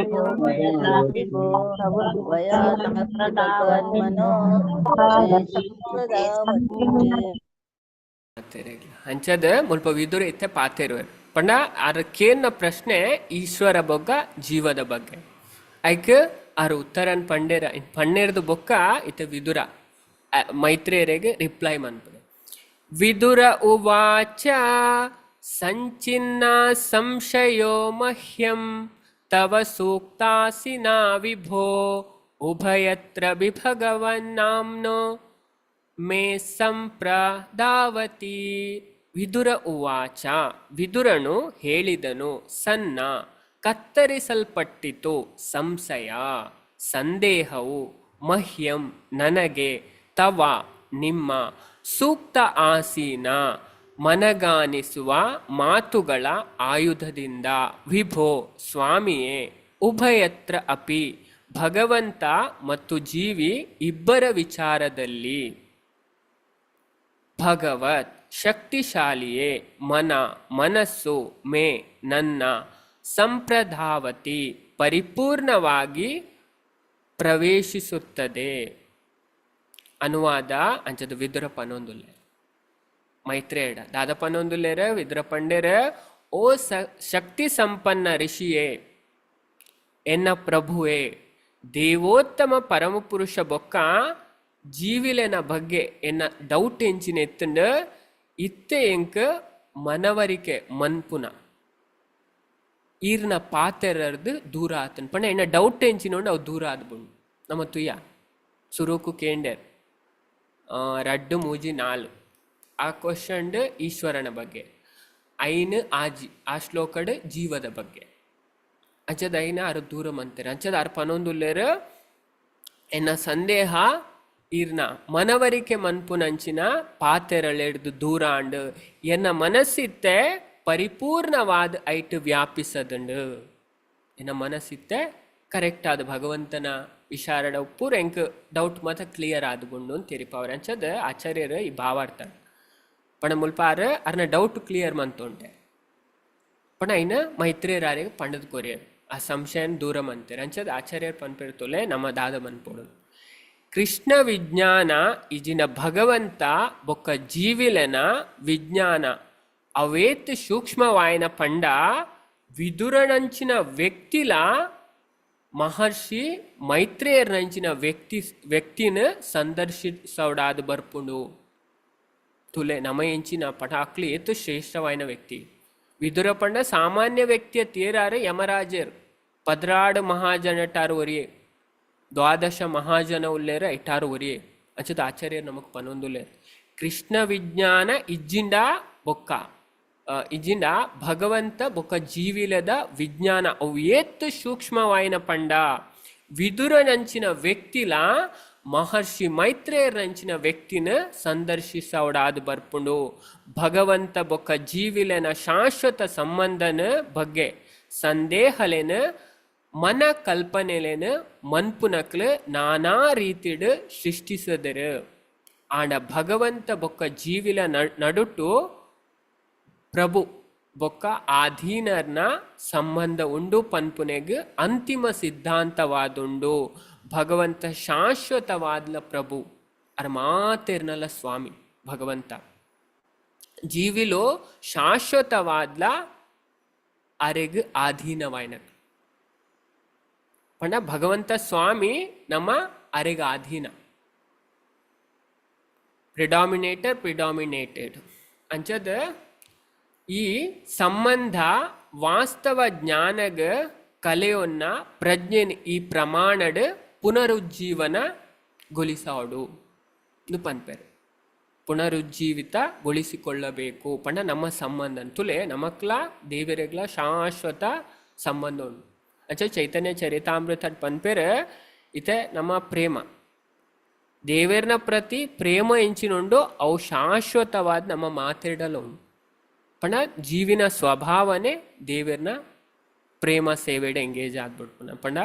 ವಿಭೋ ಯತ್ರಾಪಿ ಸಂಪ್ರದಾವತಿ. ಪಾತೆರೆಗ್ಲ ಅಂಚದ ಮುಲ್ಪ ವಿದುರ ಇತ್ತೆ ಪಾತೆರುವೆರ್ ಪಂಡ ಆರ್ ಕೇನ್ನ ಪ್ರಶ್ನೆ ಈಶ್ವರ ಬೊಕ್ಕ ಜೀವದ ಬಗ್ಗೆ. ಐಕ್ ಆರ್ ಉತ್ತರನ್ ಪಂಡೇರ ಪಣ್ಣೇರ್ದು ಬೊಕ್ಕ ಇತ್ತೆ ವಿದುರ ಮೈತ್ರೇಯರಿಗೆ ರಿಪ್ಲೈ ಮನ್ಪುನೆ. ವಿದುರ ಉವಾಚ ಸಂಚಿನ್ನ ಸಂಶಯೋ ಮಹ್ಯಂ ತವ ಸೂಕ್ತಾಸಿನಾ ವಿಭೋ ಉಭಯತ್ರ ವಿಭಗವನ್ನಾಮ್ನೋ ಮೇ ಸಂಪ್ರದಾವತಿ. ವಿದುರ ಉವಾಚ, ವಿದುರನು ಹೇಳಿದನು, ಸನ್ನ ಕತ್ತರಿಸಲ್ಪಟ್ಟಿತು, ಸಂಶಯ ಸಂದೇಹವು, ಮಹ್ಯಂ ನನಗೆ, ತವ ನಿಮ್ಮ, ಸೂಕ್ತ ಆಸೀನ ಮನಗಾನಿಸುವ ಮಾತುಗಳ ಆಯುಧದಿಂದ, ವಿಭೋ ಸ್ವಾಮಿಯೇ, ಉಭಯತ್ರ ಅಪಿ ಭಗವಂತ ಮತ್ತು ಜೀವಿ ಇಬ್ಬರ ವಿಚಾರದಲ್ಲಿ, ಭಗವತ್ ಶಕ್ತಿಶಾಲಿಯೇ, ಮನ ಮನಸ್ಸು, ಮೇ ನನ್ನ, ಸಂಪ್ರದಾವತಿ ಪರಿಪೂರ್ಣವಾಗಿ ಪ್ರವೇಶಿಸುತ್ತದೆ. ಅನುವಾದ ಅಂಚದ ವಿದುರ ಪನೊಂದುಲ್ಲೆ ಮೈತ್ರೇಯಡ ದಾದ ಪನೊಂದುಲ್ಲೇರ ವಿದುರ ಪಂಡೇರ, ಓ ಶಕ್ತಿ ಸಂಪನ್ನ ಋಷಿಯೇ, ಎನ್ನ ಪ್ರಭುವೇ, ದೇವೋತ್ತಮ ಪರಮಪುರುಷ ಬೊಕ್ಕ ಜೀವಿಲೆನ ಬಗ್ಗೆ ಎನ್ನ ಡೌಟ್ ಎಂಚಿನ ಎತ್ತುಂಡ ಇತ್ತೆ ಎಂಕ್ ಮನವರಿಕೆ ಮನ್ಪುನ ಈರ್ನ ಪಾತೆರರ್ದು ದೂರ ಆತನ್ ಪಂಡ ಎನ್ನ ಡೌಟ್ ಎಂಚಿನೋಂಡು ಅವು ದೂರ ಆದ್ಬುಂಡು. ನಮ್ಮ ತುಯ್ಯ ಸುರುಕು ಕೇಂಡೇರ್ 2 3 4 ಆ ಕ್ವಶನ್ ಈಶ್ವರನ ಬಗ್ಗೆ, 5 ಆಜಿ ಆ ಶ್ಲೋಕಡ್ ಜೀವದ ಬಗ್ಗೆ. ಅಂಚದ ಐನ ಆರು ದೂರ ಮಂತೇರ್ ಅಂಚದ ಆರು ಪನೊಂದುಲ್ಲೇರ್ ಎನ್ನ ಸಂದೇಹ ಈರ್ನ ಮನವರಿಕೆ ಮನ್ಪುನಂಚಿನ ಪಾತೆರಳೆಡ್ದು ದೂರಾಂಡ್ ಎನ್ನ ಮನಸ್ಸಿತ್ತೆ ಪರಿಪೂರ್ಣವಾದ ಐಟ್ ವ್ಯಾಪಿಸದುಂಡು. ಎನ್ನ ಮನಸ್ಸಿತ್ತೆ ಕರೆಕ್ಟ್ ಆದ ಭಗವಂತನ ವಿಚಾರಡ ಪೂರ ಎಂಕ್ ಡೌಟ್ ಮಾತ ಕ್ಲಿಯರ್ ಆದುಗುಂಡು ಅಂತ ತೆರಿಪವ್ರೆ. ಅಂಚದ ಆಚಾರ್ಯರು ಈ ಭಾವಾರ್ಥ ಪಣ ಮುಲ್ಪ ಆರ್ ಅರ್ನ ಡೌಟ್ ಕ್ಲಿಯರ್ ಮಂತುಂಟೆ ಪಣ ಐನ ಮೈತ್ರಿಯರಾರಿಗೆ ಪಂಡದ ಕೊರಿಯರ್ ಆ ಸಂಶಯನ ದೂರ ಮಂತೇರ್. ಅಂಚದ ಆಚಾರ್ಯರು ಪನ್ಪೆರ್ತೊಲೆ ನಮ್ಮ ದಾದ ಮನ್ಪೋಡು ಕೃಷ್ಣ ವಿಜ್ಞಾನ ಇಜಿನ ಭಗವಂತ ಬೊಕ್ಕ ಜೀವಿಲನ ವಿಜ್ಞಾನ ಅವೇತ್ ಸೂಕ್ಷ್ಮವಾಯನ ಪಂಡ ವಿದುರನಂಚಿನ ವ್ಯಕ್ತಿಲ ಮಹರ್ಷಿ ಮೈತ್ರೇಯರ್ನಂಚಿನ ವ್ಯಕ್ತಿನ ಸಂದರ್ಶಿಸೋಡಾದ ಬರ್ಪುಂಡು. ತುಲೆ ನಮ ಎಂಚಿನ ಪಟಾಕ್ಲಿ ಏತು ಶ್ರೇಷ್ಠವಾಯಿನ ವ್ಯಕ್ತಿ ವಿದುರ ಪಂಡ ಸಾಮಾನ್ಯ ವ್ಯಕ್ತಿಯ ತೇರಾರೆ ಯಮರಾಜರ್ ಪದ್ರಾಡು ಮಹಾಜನಟಾರು ಒರಿಯೇ ದ್ವಾದಶ ಮಹಾಜನ ಉಲ್ಲೇರ ಇಟ್ಟಾರು ಒರಿಯೇ ಅಂಚದ ಆಚಾರ್ಯರು ನಮಕ್ ಪನೊಂದುಲ್ಲೇರ್ ಕೃಷ್ಣ ವಿಜ್ಞಾನ ಇಜ್ಜಿಂಡ ಬೊಕ್ಕ ಇಜ್ಜಿಂಡ ಭಗವಂತ ಬೊಕ್ಕ ಜೀವಿಲದ ವಿಜ್ಞಾನ ಅವು ಏತ್ತು ಸೂಕ್ಷ್ಮವಾಯಿನ ಪಂಡ ವಿದುರನಂಚಿನ ವ್ಯಕ್ತಿಲ ಮಹರ್ಷಿ ಮೈತ್ರೇಯರಂಚಿನ ವ್ಯಕ್ತಿನ ಸಂದರ್ಶಿಸೋಡಾದ ಬರ್ಪುಂಡು. ಭಗವಂತ ಬೊಕ್ಕ ಜೀವಿಲನ ಶಾಶ್ವತ ಸಂಬಂಧನ ಬಗ್ಗೆ ಸಂದೇಹಲೇನ ಮನ ಕಲ್ಪನೆಲೇನ ಮನ್ಪುನಕ್ಲು ನಾನಾ ರೀತಿಡ್ ಸೃಷ್ಟಿಸದರು. ಆಂಡ ಭಗವಂತ ಬೊಕ್ಕ ಜೀವಿಲ ನಡುಟು ಪ್ರಭು ಬೊಕ್ಕ ಆಧೀನರ್ನ ಸಂಬಂಧ ಉಂಡು ಪನ್ಪುನೆಗ್ ಅಂತಿಮ ಸಿದ್ಧಾಂತವಾದುಂಡು. ಭಗವಂತ ಶಾಶ್ವತವಾದ್ಲ ಪ್ರಭು ಅರ್ ಮಾತೆರ್ನಲ ಸ್ವಾಮಿ ಭಗವಂತ ಜೀವಿಲೋ ಶಾಶ್ವತವಾದ್ಲ ಅರೆಗ್ ಆಧೀನವಾಯ್ನ ಪಂಡ ಭಗವಂತ ಸ್ವಾಮಿ ನಮ್ಮ ಅರೆಗ್ ಆಧೀನ, ಪ್ರಿಡಾಮಿನೇಟರ್ ಪ್ರಿಡಾಮಿನೇಟೆಡ್. ಅಂಚದ ಈ ಸಂಬಂಧ ವಾಸ್ತವ ಜ್ಞಾನಗ ಕಲೆಯೊನ್ನ ಪ್ರಜ್ಞೆನ್ ಈ ಪ್ರಮಾಣಡ್ ಪುನರುಜ್ಜೀವನಗೊಳಿಸೋಡು ಇಂದು ಪನ್ಪೆರ್. ಪುನರುಜ್ಜೀವಿತಗೊಳಿಸಿಕೊಳ್ಳಬೇಕು ಪಂಡ ನಮ್ಮ ಸಂಬಂಧ ತುಲೆ ನಮಕ್ಲ ದೇವರೆಗ್ಲ ಶಾಶ್ವತ ಸಂಬಂಧ ಉಂಡು. ಅಂಚ ಚೈತನ್ಯ ಚರಿತಾಮೃತ ಪನ್ಪೆರ್ ಇತ್ತೆ ನಮ್ಮ ಪ್ರೇಮ ದೇವೆರ್ನ ಪ್ರತಿ ಪ್ರೇಮ ಎಂಚಿನುಂಡು ಅವು ಶಾಶ್ವತವಾದ ನಮ್ಮ ಮಾತೆರ್ಡಲ ಉಂಡು. ಪಂಡ ಜೀವಿನ ಸ್ವಭಾವನೆ ದೇವೆರ್ನ ಪ್ರೇಮ ಸೇವೆಡ್ ಎಂಗೇಜ್ ಆದ್ಬಿಡ್ಪುನ ಪಂಡ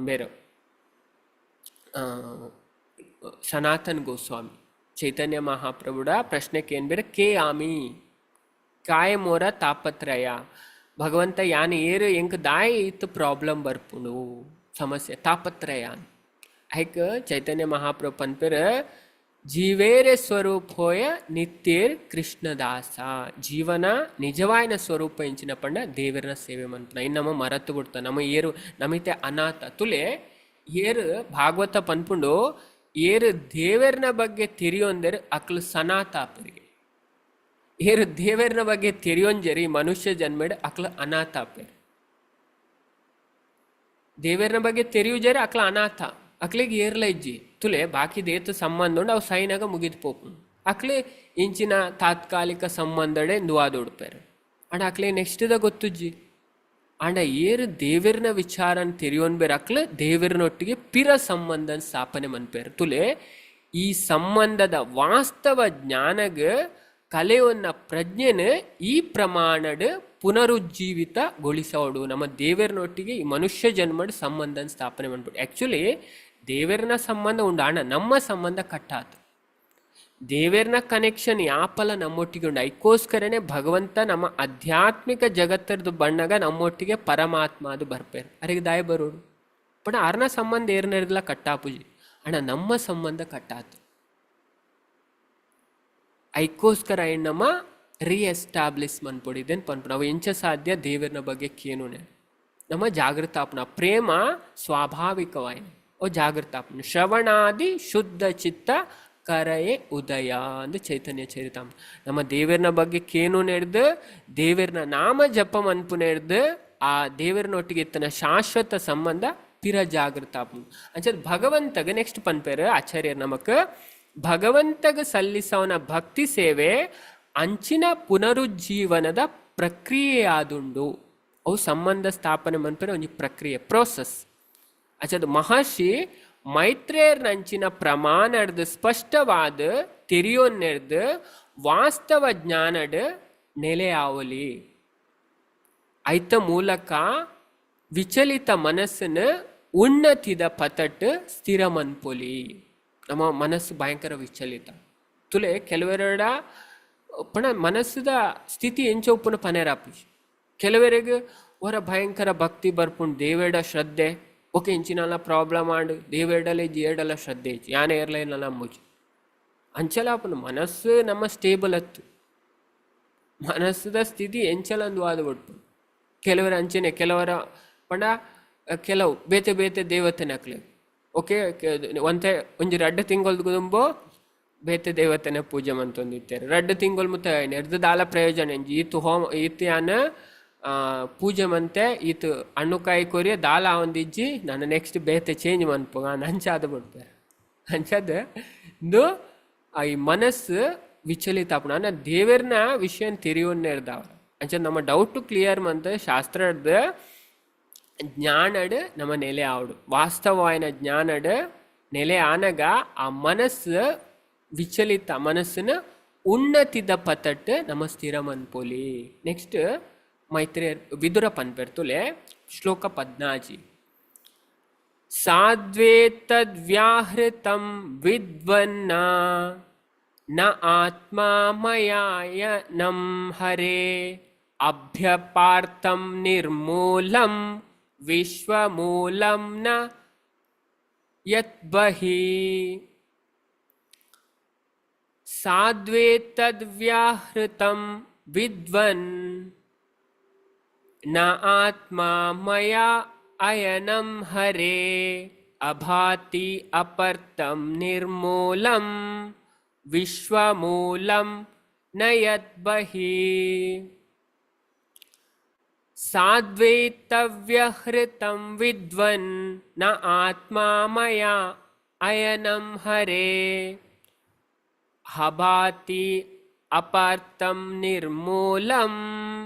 ಬೇರೆ ಸನಾತನ್ ಗೋಸ್ವಾಮಿ ಚೈತನ್ಯ ಮಹಾಪ್ರಭುಡ ಪ್ರಶ್ನೆಗೆ ಏನ್ ಬೇರೆ ಕೆ ಆಮಿ ಕಾಯ ಮೋರ ತಾಪತ್ರಯ ಭಗವಂತ ಯಾನ್ ಏರು ಎಂಕ್ ದಾಯ ಇತ್ತು ಪ್ರಾಬ್ಲಮ್ ಬರ್ಪುಂಡು ಸಮಸ್ಯೆ ತಾಪತ್ರಯ. ಐಕ್ ಚೈತನ್ಯ ಮಹಾಪ್ರಭು ಪನ್ಪೆರ್ ಜೀವೇರೆ ಸ್ವರೂಪ ಹೋಯ ನಿತ್ಯೇರ್ ಕೃಷ್ಣದಾಸ. ಜೀವನ ನಿಜವಾಯಿನ ಸ್ವರೂಪ ಎಂಚಿನ ಪಂಡ ದೇವರನ ಸೇವೆ ಮನ್ಪುನ. ಇನ್ನು ನಮ್ಮ ಮರತು ಬಿಡ್ತ ನಮ್ಮ ಏರು ನಮಿತೆ ಅನಾಥ ತುಲೆ ಏರು ಭಾಗವತ ಪನ್ಪುಂಡು ಏರು ದೇವರನ ಬಗ್ಗೆ ತೆರಿಯೊಂದೆರ್ ಅಕ್ಲು ಸನಾತ ಆಪೆರಿಗೆ. ಏರು ದೇವರನ ಬಗ್ಗೆ ತೆರಿಯೊಂಜರಿ ಮನುಷ್ಯ ಜನ್ಮೆಡ್ ಅಕ್ಲು ಅನಾಥ ಆಪೆರ್. ದೇವರನ ಬಗ್ಗೆ ತೆರಿಯುಜರಿ ಅಕ್ಲ ಅನಾಥ, ಅಕ್ಲಿಗೆ ಏರ್ಲ ಇಜ್ಜಿ ತುಲೆ ಬಾಕಿ ದೇತ ಸಂಬಂಧ ಉಂಡು ಅವು ಸೈನಾಗ ಮುಗಿದು ಪೋಪುಂಡು. ಅಕ್ಲೆ ಇಂಚಿನ ತಾತ್ಕಾಲಿಕ ಸಂಬಂಧಡೆ ನುವಾದೊಡ್ಪೇರು. ಅಂಡ ಅಕ್ಲೆ ನೆಕ್ಸ್ಟ್ the ಗೊತ್ತುಜ್ಜಿ. ಅಂಡ ಏರು ದೇವರನ ವಿಚಾರನ್ ತೆರಿಯೋನ್ ಬೇರೆ ಅಕ್ಲೆ ದೇವರನೊಟ್ಟಿಗೆ ಪಿರ ಸಂಬಂಧನ ಸ್ಥಾಪನೆ ಮನ್ಪೇರು. ತುಲೆ ಈ ಸಂಬಂಧದ ವಾಸ್ತವ ಜ್ಞಾನಗ ಕಲೆಯೊನ್ನ ಪ್ರಜ್ಞೆನ ಈ ಪ್ರಮಾಣಡ್ ಪುನರುಜ್ಜೀವಿತಗೊಳಿಸೋಡು. ನಮ್ಮ ದೇವರನೊಟ್ಟಿಗೆ ಈ ಮನುಷ್ಯ ಜನ್ಮಡ್ ಸಂಬಂಧನ ಸ್ಥಾಪನೆ ಮಾಡ್ಬಿಟ್ಟು ಆ್ಯಕ್ಚುಲಿ ದೇವರನ ಸಂಬಂಧ ಉಂಡು ಅಣ್ಣ ನಮ್ಮ ಸಂಬಂಧ ಕಟ್ಟಾತು. ದೇವರನ ಕನೆಕ್ಷನ್ ಯಾಪಲ ನಮ್ಮೊಟ್ಟಿಗೆ ಉಂಡು. ಅದಕ್ಕೋಸ್ಕರನೇ ಭಗವಂತ ನಮ್ಮ ಆಧ್ಯಾತ್ಮಿಕ ಜಗತ್ತರದು ಬಣ್ಣಗ ನಮ್ಮೊಟ್ಟಿಗೆ ಪರಮಾತ್ಮ ಅದು ಬರ್ಪೇರು. ಅರಿಗೆ ದಾಯ ಬರೋಡು ಪಣ ಅರ್ನ ಸಂಬಂಧ ಏರ್ನೆರ್ದಲ ಕಟ್ಟಾಪುಜಿ ಅಣ್ಣ ನಮ್ಮ ಸಂಬಂಧ ಕಟ್ಟಾತು. ಅದಕ್ಕೋಸ್ಕರ ಏನು ನಮ್ಮ ರೀಎಸ್ಟಾಬ್ಲಿಷ್ ಮನ್ಪೊಡಿದ್ದೇನು ಪನ್ಪು ನಾವು ಎಂಚ ಸಾಧ್ಯ ದೇವರನ ಬಗ್ಗೆ ಕೇನುನೆ ನಮ್ಮ ಜಾಗೃತಾಪನ ಪ್ರೇಮ ಸ್ವಾಭಾವಿಕವಾಯಿನ ಓ ಜಾಗೃತಾಪನ ಶ್ರವಣಾದಿ ಶುದ್ಧ ಚಿತ್ತ ಕರಯೇ ಉದಯ ಅಂದು ಚೈತನ್ಯ ಚರಿತಾಮ. ನಮ್ಮ ದೇವರನ ಬಗ್ಗೆ ಕೇನು ನೆಡ್ದು ದೇವರನ ನಾಮ ಜಪ ಮನ್ಪು ನೆಡ್ದು ಆ ದೇವರನೊಟ್ಟಿಗೆ ಇತ್ತನ ಶಾಶ್ವತ ಸಂಬಂಧ ಪಿರ ಜಾಗೃತಾಪನ. ಅಂಚದ ಭಗವಂತಗ ನೆಕ್ಸ್ಟ್ ಪನ್ಪೇರು ಆಚಾರ್ಯರ್ ನಮಕ್ ಭಗವಂತಗ ಸಲ್ಲಿಸವನ ಭಕ್ತಿ ಸೇವೆ ಅಂಚಿನ ಪುನರುಜ್ಜೀವನದ ಪ್ರಕ್ರಿಯೆಯಾದುಂಡು. ಅವು ಸಂಬಂಧ ಸ್ಥಾಪನೆ ಮನ್ಪೇರು ಒಂಜಿ ಪ್ರಕ್ರಿಯೆ ಪ್ರೋಸೆಸ್. ಅಚದ ಮಹರ್ಷಿ ಮೈತ್ರೇಯರ್ನಂಚಿನ ಪ್ರಮಾಣದ ಸ್ಪಷ್ಟವಾದ ತೆರಿಯೋನ್ನೆರ್ದು ವಾಸ್ತವ ಜ್ಞಾನಡ್ ನೆಲೆಯಾವಲಿ. ಐತ ಮೂಲಕ ವಿಚಲಿತ ಮನಸ್ಸನ್ನು ಉನ್ನತಿದ ಪತಟ್ ಸ್ಥಿರ ಮನ್ಪೊಲಿ. ನಮ್ಮ ಮನಸ್ಸು ಭಯಂಕರ ವಿಚಲಿತ ತುಲೆ ಕೆಲವರೆಡ ಪಣ ಮನಸ್ಸುದ ಸ್ಥಿತಿ ಎಂಚ ಉಪ್ಪುನ ಪನೇರಾಪುಜಿ. ಕೆಲವರಿಗೆ ಹೊರ ಭಯಂಕರ ಭಕ್ತಿ ಬರ್ಪುಂಡು ದೇವೇಡ ಶ್ರದ್ಧೆ ಓಕೆ ಇಂಚಿನಲ್ಲ ಪ್ರಾಬ್ಲಮ್ ಆಂಡ್ ದೇವೇಡಲೆ ಜೇಡಲ ಶ್ರದ್ಧೆ ಇಜ್ಜಿ ಯಾನೆ ಏರ್ಲೈನಲ್ಲ ಅಂಬುಜಿ ಅಂಚಲ ಆಪುಂಡು. ಮನಸ್ಸು ನಮ್ಮ ಸ್ಟೇಬಲ್ ಅತ್ತು ಮನಸ್ಸುದ ಸ್ಥಿತಿ ಎಂಚಲಂದು ಆದ ಬಿಡ್ಪುಂಡು. ಕೆಲವರ ಅಂಚನೆ ಕೆಲವರ ಪಂಡ ಕೆಲವು ಬೇತೆ ಬೇತೆ ದೇವತೆನಕ್ಲೆ ಓಕೆ ಒಂತೆ ಒಂಜಿ ರಡ್ಡ್ ತಿಂಗೊಲ್ದು ಕುದುಂಬೋ ಬೇತೆ ದೇವತೆನ ಪೂಜೆ ಮಂತೊಂದಿತ್ತಾರೆ. ರಡ್ಡ್ ತಿಂಗೊಲ್ ಮುತ್ತ ನೆರ್ದು ದಾಲ ಪ್ರಯೋಜನ ಎಂಜಿ ಈತು ಹೋಮ ಈತು ಯಾನ್ ಪೂಜೆ ಮಂತೆ ಈತು ಹಣ್ಣುಕಾಯಿ ಕೊರಿಯ ದಾಲ ಒಂದಿಜ್ಜಿ ನಾನು ನೆಕ್ಸ್ಟ್ ಬೇತೆ ಚೇಂಜ್ ಮನ್ಪು ನಾನು ಅಂಚಾದ ಬಿಡ್ತಾರೆ. ಅಂಚಾದ ಇಂದು ಈ ಮನಸ್ಸು ವಿಚಲಿತ ಆಪುಂಡು. ಅನ್ನ ದೇವರ್ನ ವಿಷಯ ತೆರಿಯೋನ್ನೇರ್ದವ ಅಂಚ ನಮ್ಮ ಡೌಟ್ ಕ್ಲಿಯರ್ ಮಂತ ಶಾಸ್ತ್ರದ ಜ್ಞಾನಡ್ ನಮ್ಮ ನೆಲೆ ಆವಡು ವಾಸ್ತವವಾಯಿನ ಜ್ಞಾನಡ್ ನೆಲೆ ಆನಗ ಆ ಮನಸ್ಸು ವಿಚಲಿತ ಮನಸ್ಸಿನ ಉನ್ನತಿದ ಪತಟ್ ನಮ್ಮ ಸ್ಥಿರ ಮನ್ಪೊಲಿ. ನೆಕ್ಸ್ಟ್ ಮೈತ್ರೇಯರ್ ವಿದುರ ಪನ್ಪೆರ್ತುಲೆ ಶ್ಲೋಕ ಪದ್ನಾಜಿ ಸಾಧ್ವೇತದ್ವ್ಯಾಹೃತಂ ವಿದ್ವನ್ನ ನ ಆತ್ಮಾ ಮಯಾಯನಂ ಹರೇ ಅಭ್ಯಪಾರ್ಥಂ ನಿರ್ಮೂಲಂ ವಿಶ್ವಮೂಲಂ ನ ಯತ್ಬಹಿ. ಸಾಧ್ವೇತದ್ವ್ಯಾಹೃತಂ ವಿದ್ವನ್ ನ ಆತ್ಮಾ ಮಯಾ ಅಯನಂ ಹರೇ ಅಭಾತಿ ಅಪರ್ತಂ ನಿರ್ಮೂಲಂ ವಿಶ್ವಮೂಲಂ ನ ಯದ್ಬಹಿ. ಸಾದ್ವೈತವ್ಯಹೃತಂ ವಿದ್ವನ್ ನ ಆತ್ಮಾ ಮಯಾ ಅಯನಂ ಹರೇ. ಹಭಾತಿ ಅಪಾರ್ಥಂ ನಿರ್ಮೂಲಂ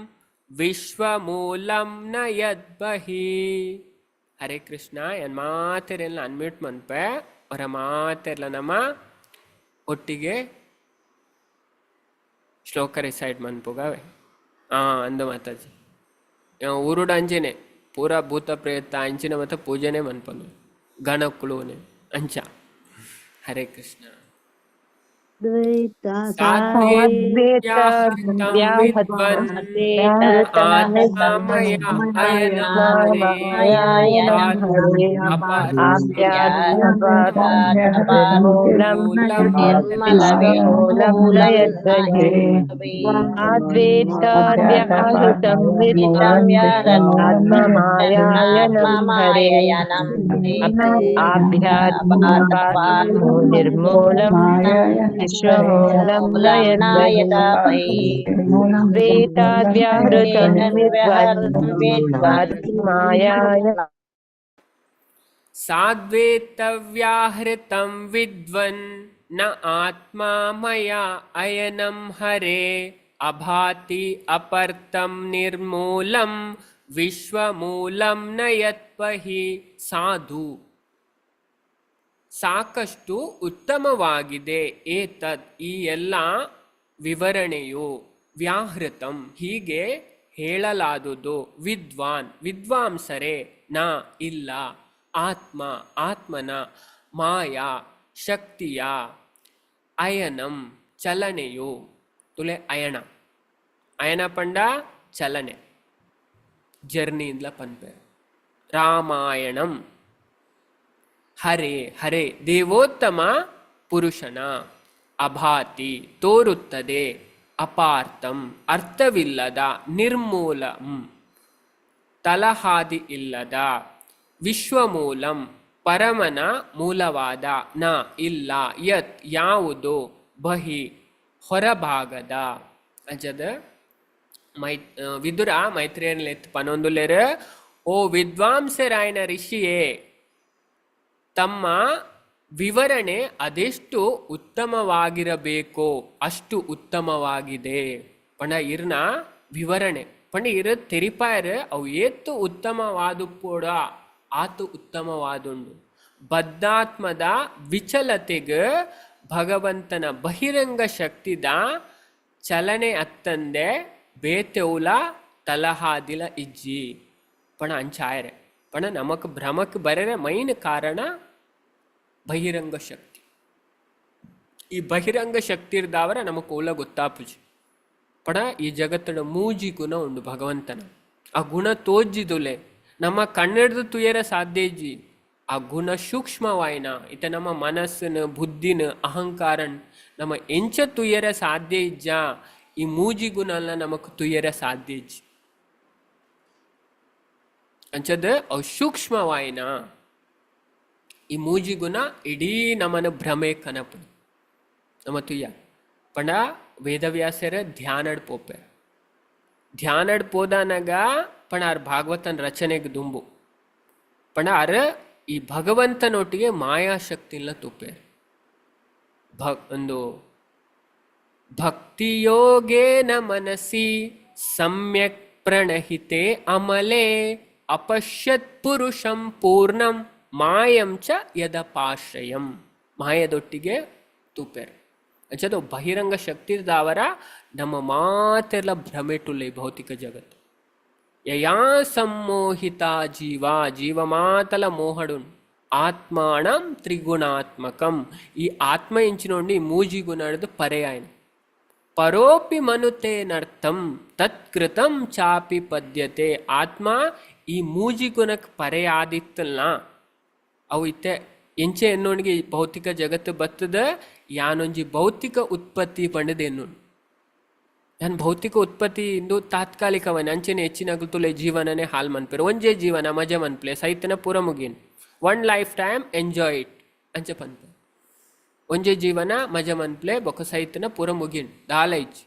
ವಿಶ್ವಮೂಲಂ ನ ಯದ್ಬಹಿ. ಹರೇ ಕೃಷ್ಣ. ಎನ್ ಮಾತೆರೆಲ್ಲ ಅನ್ಮ್ಯೂಟ್ ಮನ್ಪೆ ಅವರ ಮಾತೆರ್ಲ ನಮ್ಮ ಒಟ್ಟಿಗೆ ಶ್ಲೋಕ ರಿಸೈಡ್ ಮನ್ಪುಗವೆ. ಅಂದು ಮಾತಾಜಿ ಊರುಡ ಅಂಚೆನೆ ಪೂರ ಭೂತ ಪ್ರೇತ ಅಂಚಿನ ಮತ್ತೆ ಪೂಜೆನೆ ಮನ್ಪನು ಗಣಕುಳುನೆ ಅಂಚ. ಹರೇ ಕೃಷ್ಣ. ಸಾದ್ವೈತ್ಯಾಹೃತಂ ವಿದ್ವನ್ ಆತ್ಮಮಯ ಅಯನಂ ಹರೇ ಮೂಲಂ ಅದ್ವೈತಾದ್ಯಾಹೃತಂ ವಿದ್ವಾನ್ ಆತ್ಮಮಾಯಾಯನಂ ಹರೇ ಆಭ್ಯಾತ್ಮಾಪಾರ್ಥಂ ನಿರ್ಮೂಲಂ ವಿಶ್ವಮೂಲಂ ನಯದ್ವಹಿ. ದ್ವೈತಾದ್ಯಾಹೃತಂ ವಿದ್ವಾನ್ ಆತ್ಮಮಾಯಾಯ ಸಾದ್ವೈತವ್ಯಾಹೃತಂ ವಿದ್ವನ್ ನ ಆತ್ಮಾ ಮಯಾ ಅಯನಂ ಹರೇ ಅಭಾತಿ ಅಪರ್ತಂ ನಿರ್ಮೂಲಂ ವಿಶ್ವಮೂಲಂ ನ ಯತ್ಪಹಿ. ಸಾಧು ಸಾಕಷ್ಟು ಉತ್ತಮವಾಗಿದೆ. ಏತದ್ ಈ ಎಲ್ಲ ವಿವರಣೆಯು ವ್ಯಾಹೃತಂ ಹೀಗೆ ಹೇಳಲಾದುದು. ವಿದ್ವಾನ್ ವಿದ್ವಾಂಸರೇ, ನ ಇಲ್ಲ, ಆತ್ಮ ಆತ್ಮನ, ಮಾಯಾ ಶಕ್ತಿಯ, ಅಯನಂ ಚಲನೆಯು, ತುಲೆ ಅಯಣ ಅಯನ ಪಂಡ ಚಲನೆ ಜರ್ನಿ ಇಂದ್ಲ ಪನ್ಪೆ. ರಾಮಾಯಣಂ ಹರೇ ಹರೇ ದೇವೋತ್ತಮ ಪುರುಷನ, ಅಭಾತಿ ತೋರುತ್ತದೆ, ಅಪಾರ್ಥಂ ಅರ್ಥವಿಲ್ಲದ, ನಿರ್ಮೂಲಂ ತಲಹಾದಿ ಇಲ್ಲದ, ವಿಶ್ವಮೂಲಂ ಪರಮನ ಮೂಲವಾದ, ನ ಇಲ್ಲ, ಯತ್ ಯಾವುದು, ಬಹಿ ಹೊರಭಾಗದ. ಅಂಚದ ವಿದುರ ಮೈತ್ರೇಯನ್ಲೆತ್ ಪನೊಂದುಲ್ಲೆರ್ ಓ ವಿದ್ವಾಂಸರಾಯನ ಋಷಿಯೇ, ತಮ್ಮ ವಿವರಣೆ ಅದೆಷ್ಟು ಉತ್ತಮವಾಗಿರಬೇಕೋ ಅಷ್ಟು ಉತ್ತಮವಾಗಿದೆ. ಪಂಡ ಇರ್ನ ವಿವರಣೆ ಪಂಡ ಇರ ತೆರಿಪಾಯರ್ ಅವು ಏತ್ತು ಉತ್ತಮವಾದುಪ್ಪೋಡ ಆತು ಉತ್ತಮವಾದುಂಡು. ಬದ್ಧಾತ್ಮದ ವಿಚಲತೆಗೆ ಭಗವಂತನ ಬಹಿರಂಗ ಶಕ್ತಿದ ಚಲನೆ ಅತ್ತಂದೆ ಬೇತೆವುಲ ತಲಹಾದಿಲ ಇಜ್ಜಿ. ಪಣ ಅಂಚಾಯರೆ ಪಣ ನಮಕ್ ಭ್ರಮಕ್ ಬರೆರೆ ಮೈನ್ ಕಾರಣ ಬಹಿರಂಗ ಶಕ್ತಿ. ಈ ಬಹಿರಂಗ ಶಕ್ತಿ ಇರ್ದಾವರ ನಮಕ್ ಓಲ ಗೊತ್ತಾಪುಜಿ. ಪಣ ಈ ಜಗತ್ತಿನ ಮೂಜಿ ಗುಣ ಉಂಡು ಭಗವಂತನ, ಆ ಗುಣ ತೋಜಿದುಲೆ ನಮ್ಮ ಕಣ್ಣೆಡ್ದು ತುಯರ ಸಾಧ್ಯ ಇಜ್ಜಿ. ಆ ಗುಣ ಸೂಕ್ಷ್ಮವಾಯಿನ ಇತ ನಮ್ಮ ಮನಸ್ಸನ್ನು ಬುದ್ಧಿನ ಅಹಂಕಾರನ್ ನಮ್ಮ ಎಂಚ ತುಯರ ಸಾಧ್ಯ ಇಜ್ಜ ಈ ಮೂಜಿ ಗುಣ ಅಲ್ಲ ನಮಕ್ ತುಯರ ಸಾಧ್ಯ ಇಜ್ಜಿ. ಅಂಚದ ಅವು ಸೂಕ್ಷ್ಮವಾಯಿನ ಈ ಮೂಜಿ ಗುಣ ಇಡೀ ನಮ್ಮನ ಭ್ರಮೆ ಕನಪು ನಮ್ಮ ತುಯ್ಯ. ಪಂಡ ವೇದವ್ಯಾಸರ ಧ್ಯಾನಡ್ ಪೋಪೆ ಧ್ಯಾನಡ್ ಪೋದಾನಾಗ ಪಣ ಆರ್ ಭಾಗವತನ ರಚನೆಗೆ ದುಂಬು ಪಣ ಆರ್ ಈ ಭಗವಂತನೊಟ್ಟಿಗೆ ಮಾಯಾಶಕ್ತಿಲ್ಲ ತುಪ್ಪೆ ಒಂದು ಭಕ್ತಿಯೋಗೇನ ಮನಸಿ ಸಮ್ಯಕ್ ಪ್ರಣಹಿತೆ ಅಮಲೆ ಅಪಶ್ಯತ್ ಪುರುಷಂ ಪೂರ್ಣಂ ಮಾಯಂ ಚ ಯದಪಾಶ್ರಯಂ. ಮಾಯದೊಟ್ಟಿಗೆ ತೂಪೆರ್ ಅಂಚದು ಬಹಿರಂಗ ಶಕ್ತಿ ದಾವರ ನಮ್ಮ ಮಾತೆಲ್ಲ ಭ್ರಮೆಟುಲ್ಲ ಈ ಭೌತಿಕ ಜಗತ್ತು. ಯಯಾ ಸಮ್ಮೋಹಿತ ಜೀವ ಜೀವ ಮಾತಲ ಮೋಹಡುನ್ ಆತ್ಮಾಣಂ ತ್ರಿಗುಣಾತ್ಮಕಂ. ಈ ಆತ್ಮ ಇಂಚಿನೊಂಡಿ ಮೂಜಿ ಗುಣದ ಪರ್ಯಾಯನ ಪರೋಪಿ ಮನುತೇನರ್ಥಂ ತತ್ಕೃತಂ ಚಾಪಿ ಪದ್ಯತೆ. ಆತ್ಮ ಈ ಮೂಜಿ ಗುಣಕ್ಕೆ ಪರೆಯಾದಿತ್ತಲ್ಲ ಅವು ಇತ್ತೆ ಎಂಚೆ ಎನ್ನೋಣಿಗೆ ಭೌತಿಕ ಜಗತ್ತು ಬತ್ತದ ಯಾನೊಂಜಿ ಭೌತಿಕ ಉತ್ಪತ್ತಿ ಪಂಡದ ಎನ್ನೋಣು. ಯಾನ್ ಭೌತಿಕ ಉತ್ಪತ್ತಿ ಇಂದು ತಾತ್ಕಾಲಿಕವನ ಅಂಚೆನೆ ಹೆಚ್ಚಿನ ತುಲೆ ಜೀವನನೇ ಹಾಲ್ ಮನ್ಪೇರು ಒಂಜೇ ಜೀವನ ಮಜೆ ಮನ್ಪ್ಲೆ ಸೈತನ ಪೂರ ಮುಗಿನ್ one life time enjoy it ಅಂಚೆ ಪನ್ಪೆ ಒಂಜೇ ಜೀವನ ಮಜೆ ಮನ್ಪ್ಲೆ ಬೊಕ ಸೈತನ ಪೂರ ಮುಗಿನ್ ದಾಲೈಚ್.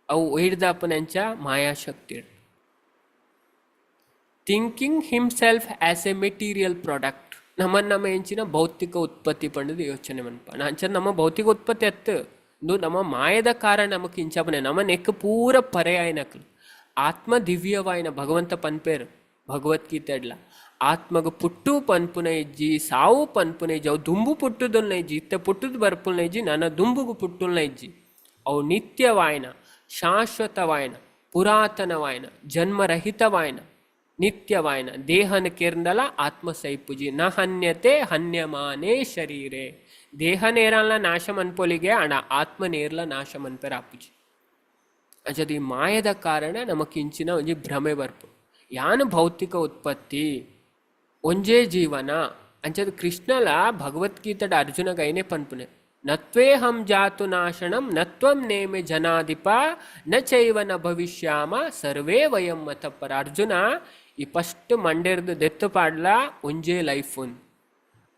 ಅವು ಒಯ್ಡ್ದಾಪುನಂಚ ಮಾಯಾಶಕ್ತಿ. Thinking himself as a material product. ನಮ್ಮನ್ನು ನಮ್ಮ ಎಂಚಿನ ಭೌತಿಕ ಉತ್ಪತ್ತಿ ಪಂಡದು ಯೋಚನೆ ಮನ್ಪ. ಅಂಚ ನಮ್ಮ ಭೌತಿಕ ಉತ್ಪತ್ತಿ ಅತ್ತು ಇಂದು ನಮ್ಮ ಮಾಯದ ಕಾರಣ ನಮಕ್ ಇಂಚಪನೆ ನಮ್ಮ ನೆಕ್ ಪೂರ ಪರ್ಯಾಯನಕ್ಲು. ಆತ್ಮ ದಿವ್ಯವಾಯಿನ ಭಗವಂತ ಪನ್ಪೇರು ಭಗವದ್ಗೀತೆ ಅಡ್ಲ ಆತ್ಮಗ ಪುಟ್ಟು ಪನ್ಪುನ ಇಜ್ಜಿ, ಸಾವು ಪನ್ಪುನ ಇಜ್ಜಿ, ಅವು ದುಂಬು ಪುಟ್ಟುದನ್ನ ಇಜ್ಜಿ, ಇತ್ತೆ ಪುಟ್ಟುದು ಬರ್ಪುನ ಇಜ್ಜಿ, ನನ್ನ ದುಂಬುಗು ಪುಟ್ಟುಲ್ನ ಇಜ್ಜಿ. ಅವು ನಿತ್ಯವಾಯನ, ಶಾಶ್ವತವಾಯನ, ಪುರಾತನವಾಯನ, ಜನ್ಮರಹಿತವಾಯನ, ನಿತ್ಯವಾಯನ. ದೇಹನ ಕೇರ್ಂದಲ ಆತ್ಮ ಸೈಪುಜಿ. ನ ಹನ್ಯತೆ ಹನ್ಯಮಾನೇ ಶರೀರೆ. ದೇಹ ನೇರಲ್ಲ ನಾಶ ಮನ್ಪೊಲಿಗೆ ಅಣ ಆತ್ಮ ನೇರ್ಲ ನಾಶ ಮನ್ಪೆರ ಆಪುಜಿ. ಅಂಚದ ಈ ಮಾಯದ ಕಾರಣ ನಮಕ್ ಇಂಚಿನ ಒಂಜಿ ಭ್ರಮೆ ಬರ್ಪು. ಯಾನು ಭೌತಿಕ ಉತ್ಪತ್ತಿ ಒಂಜೇ ಜೀವನ ಅಂಚದ ಕೃಷ್ಣಲ ಭಗವದ್ಗೀತೆಡ್ ಅರ್ಜುನಗ ಐನೆ ಪನ್ಪುನೆ, ನತ್ವೇಹಂ ಜಾತು ನಾಶನಂ ನತ್ವಂ ನೇಮೆ ಜನಾಧಿಪ ನ ಚೈವ ನ ಭವಿಷ್ಯಾಮ ಸರ್ವೇ ವಯಂ ಮತಪರ. ಅರ್ಜುನ ಈ ಫಸ್ಟ್ ಮಂಡೆರ್ದು ದೆತ್ತು ಪಾಡ್ಲ ಒಂಜೇ ಲೈಫ್ ಉಂದು.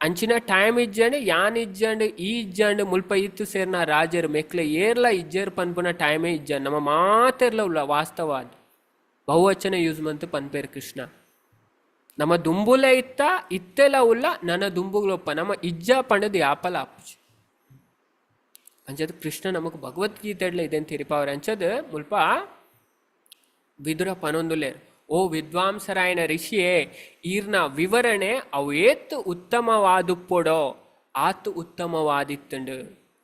ಅಂಚಿನ ಟೈಮ್ ಇಜ್ಜಂಡ್ ಯಾನ್ ಇಜ್ಜಂಡ್ ಈ ಇಜ್ಜಂಡ್ ಮುಲ್ಪ ಇತ್ತು ಸೇರ್ನ ರಾಜರು ಮೆಕ್ಲೆ ಏರ್ಲ ಇಜ್ಜೇರ್ ಪನ್ಪುನ ಟೈಮೇ ಇಜ್ಜಂಡ್ ನಮ್ಮ ಮಾತೆರ್ಲ ಉಲ್ಲ ವಾಸ್ತವ. ಅದು ಬಹುವಚನ ಯೂಸ್ ಮಂತು ಪನ್ಪೇರ್ ಕೃಷ್ಣ. ನಮ್ಮ ದುಂಬುಲ ಇತ್ತ ಇತ್ತೆಲ ಉಲ್ಲ ನನ್ನ ದುಂಬುಗ್ಲೊಪ್ಪ ನಮ್ಮ ಇಜ್ಜ ಪಂಡದು ಯಾಪಲ ಆಪುಜಿ. ಅಂಚದ ಕೃಷ್ಣ ನಮಕ್ ಭಗವದ್ಗೀತೆಡ್ಲ ಇದೆನ್ ತೆರಿಪಾವರ. ಅಂಚದ ಮುಲ್ಪ ವಿದುರ ಪನೊಂದುಲೇರ್, ಓ ವಿದ್ವಾಂಸರಾಯನ ಋಷಿಯೇ, ಈರ್ನ ವಿವರಣೆ ಅವು ಏತ್ ಉತ್ತಮವಾದುಪ್ಪೊಡೋ ಆತು ಉತ್ತಮವಾದಿತ್ತುಂಡು,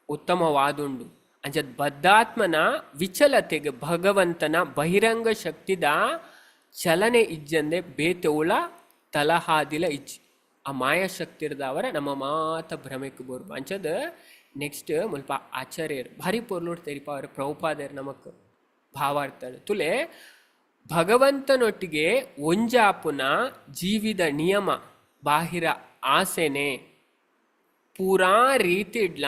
ಉತ್ತಮವಾದುಂಡು. ಅಂಚದ ಬದ್ಧಾತ್ಮನ ವಿಚಲತೆಗೆ ಭಗವಂತನ ಬಹಿರಂಗ ಶಕ್ತಿದ ಚಲನೆ ಇಜ್ಜಂದೆ ಬೇತೆ ಉಳ ತಲಹಾದಿಲ ಇಜ್ಜಿ. ಆ ಮಾಯಾಶಕ್ತಿರ್ದವರ ನಮ್ಮ ಮಾತ ಭ್ರಮೆಕ್ ಬೋರ್ಬ. ಅಂಚದ ನೆಕ್ಸ್ಟ್ ಮುಲ್ಪ ಆಚಾರ್ಯರು ಭಾರಿ ಪೊರ್ಲುಡ್ ತೆರಿಪಾವರ ಪ್ರಭುಪಾದರ್ ನಮಕ್ ಭಾವಾರ್ಥಳು ತುಲೆ. ಭಗವಂತನೊಟ್ಟಿಗೆ ಒಂಜಾಪುನ ಜೀವಿದ ನಿಯಮ ಬಾಹಿರ ಆಸೆನೆ ಪೂರಾ ರೀತಿಡ್ಲ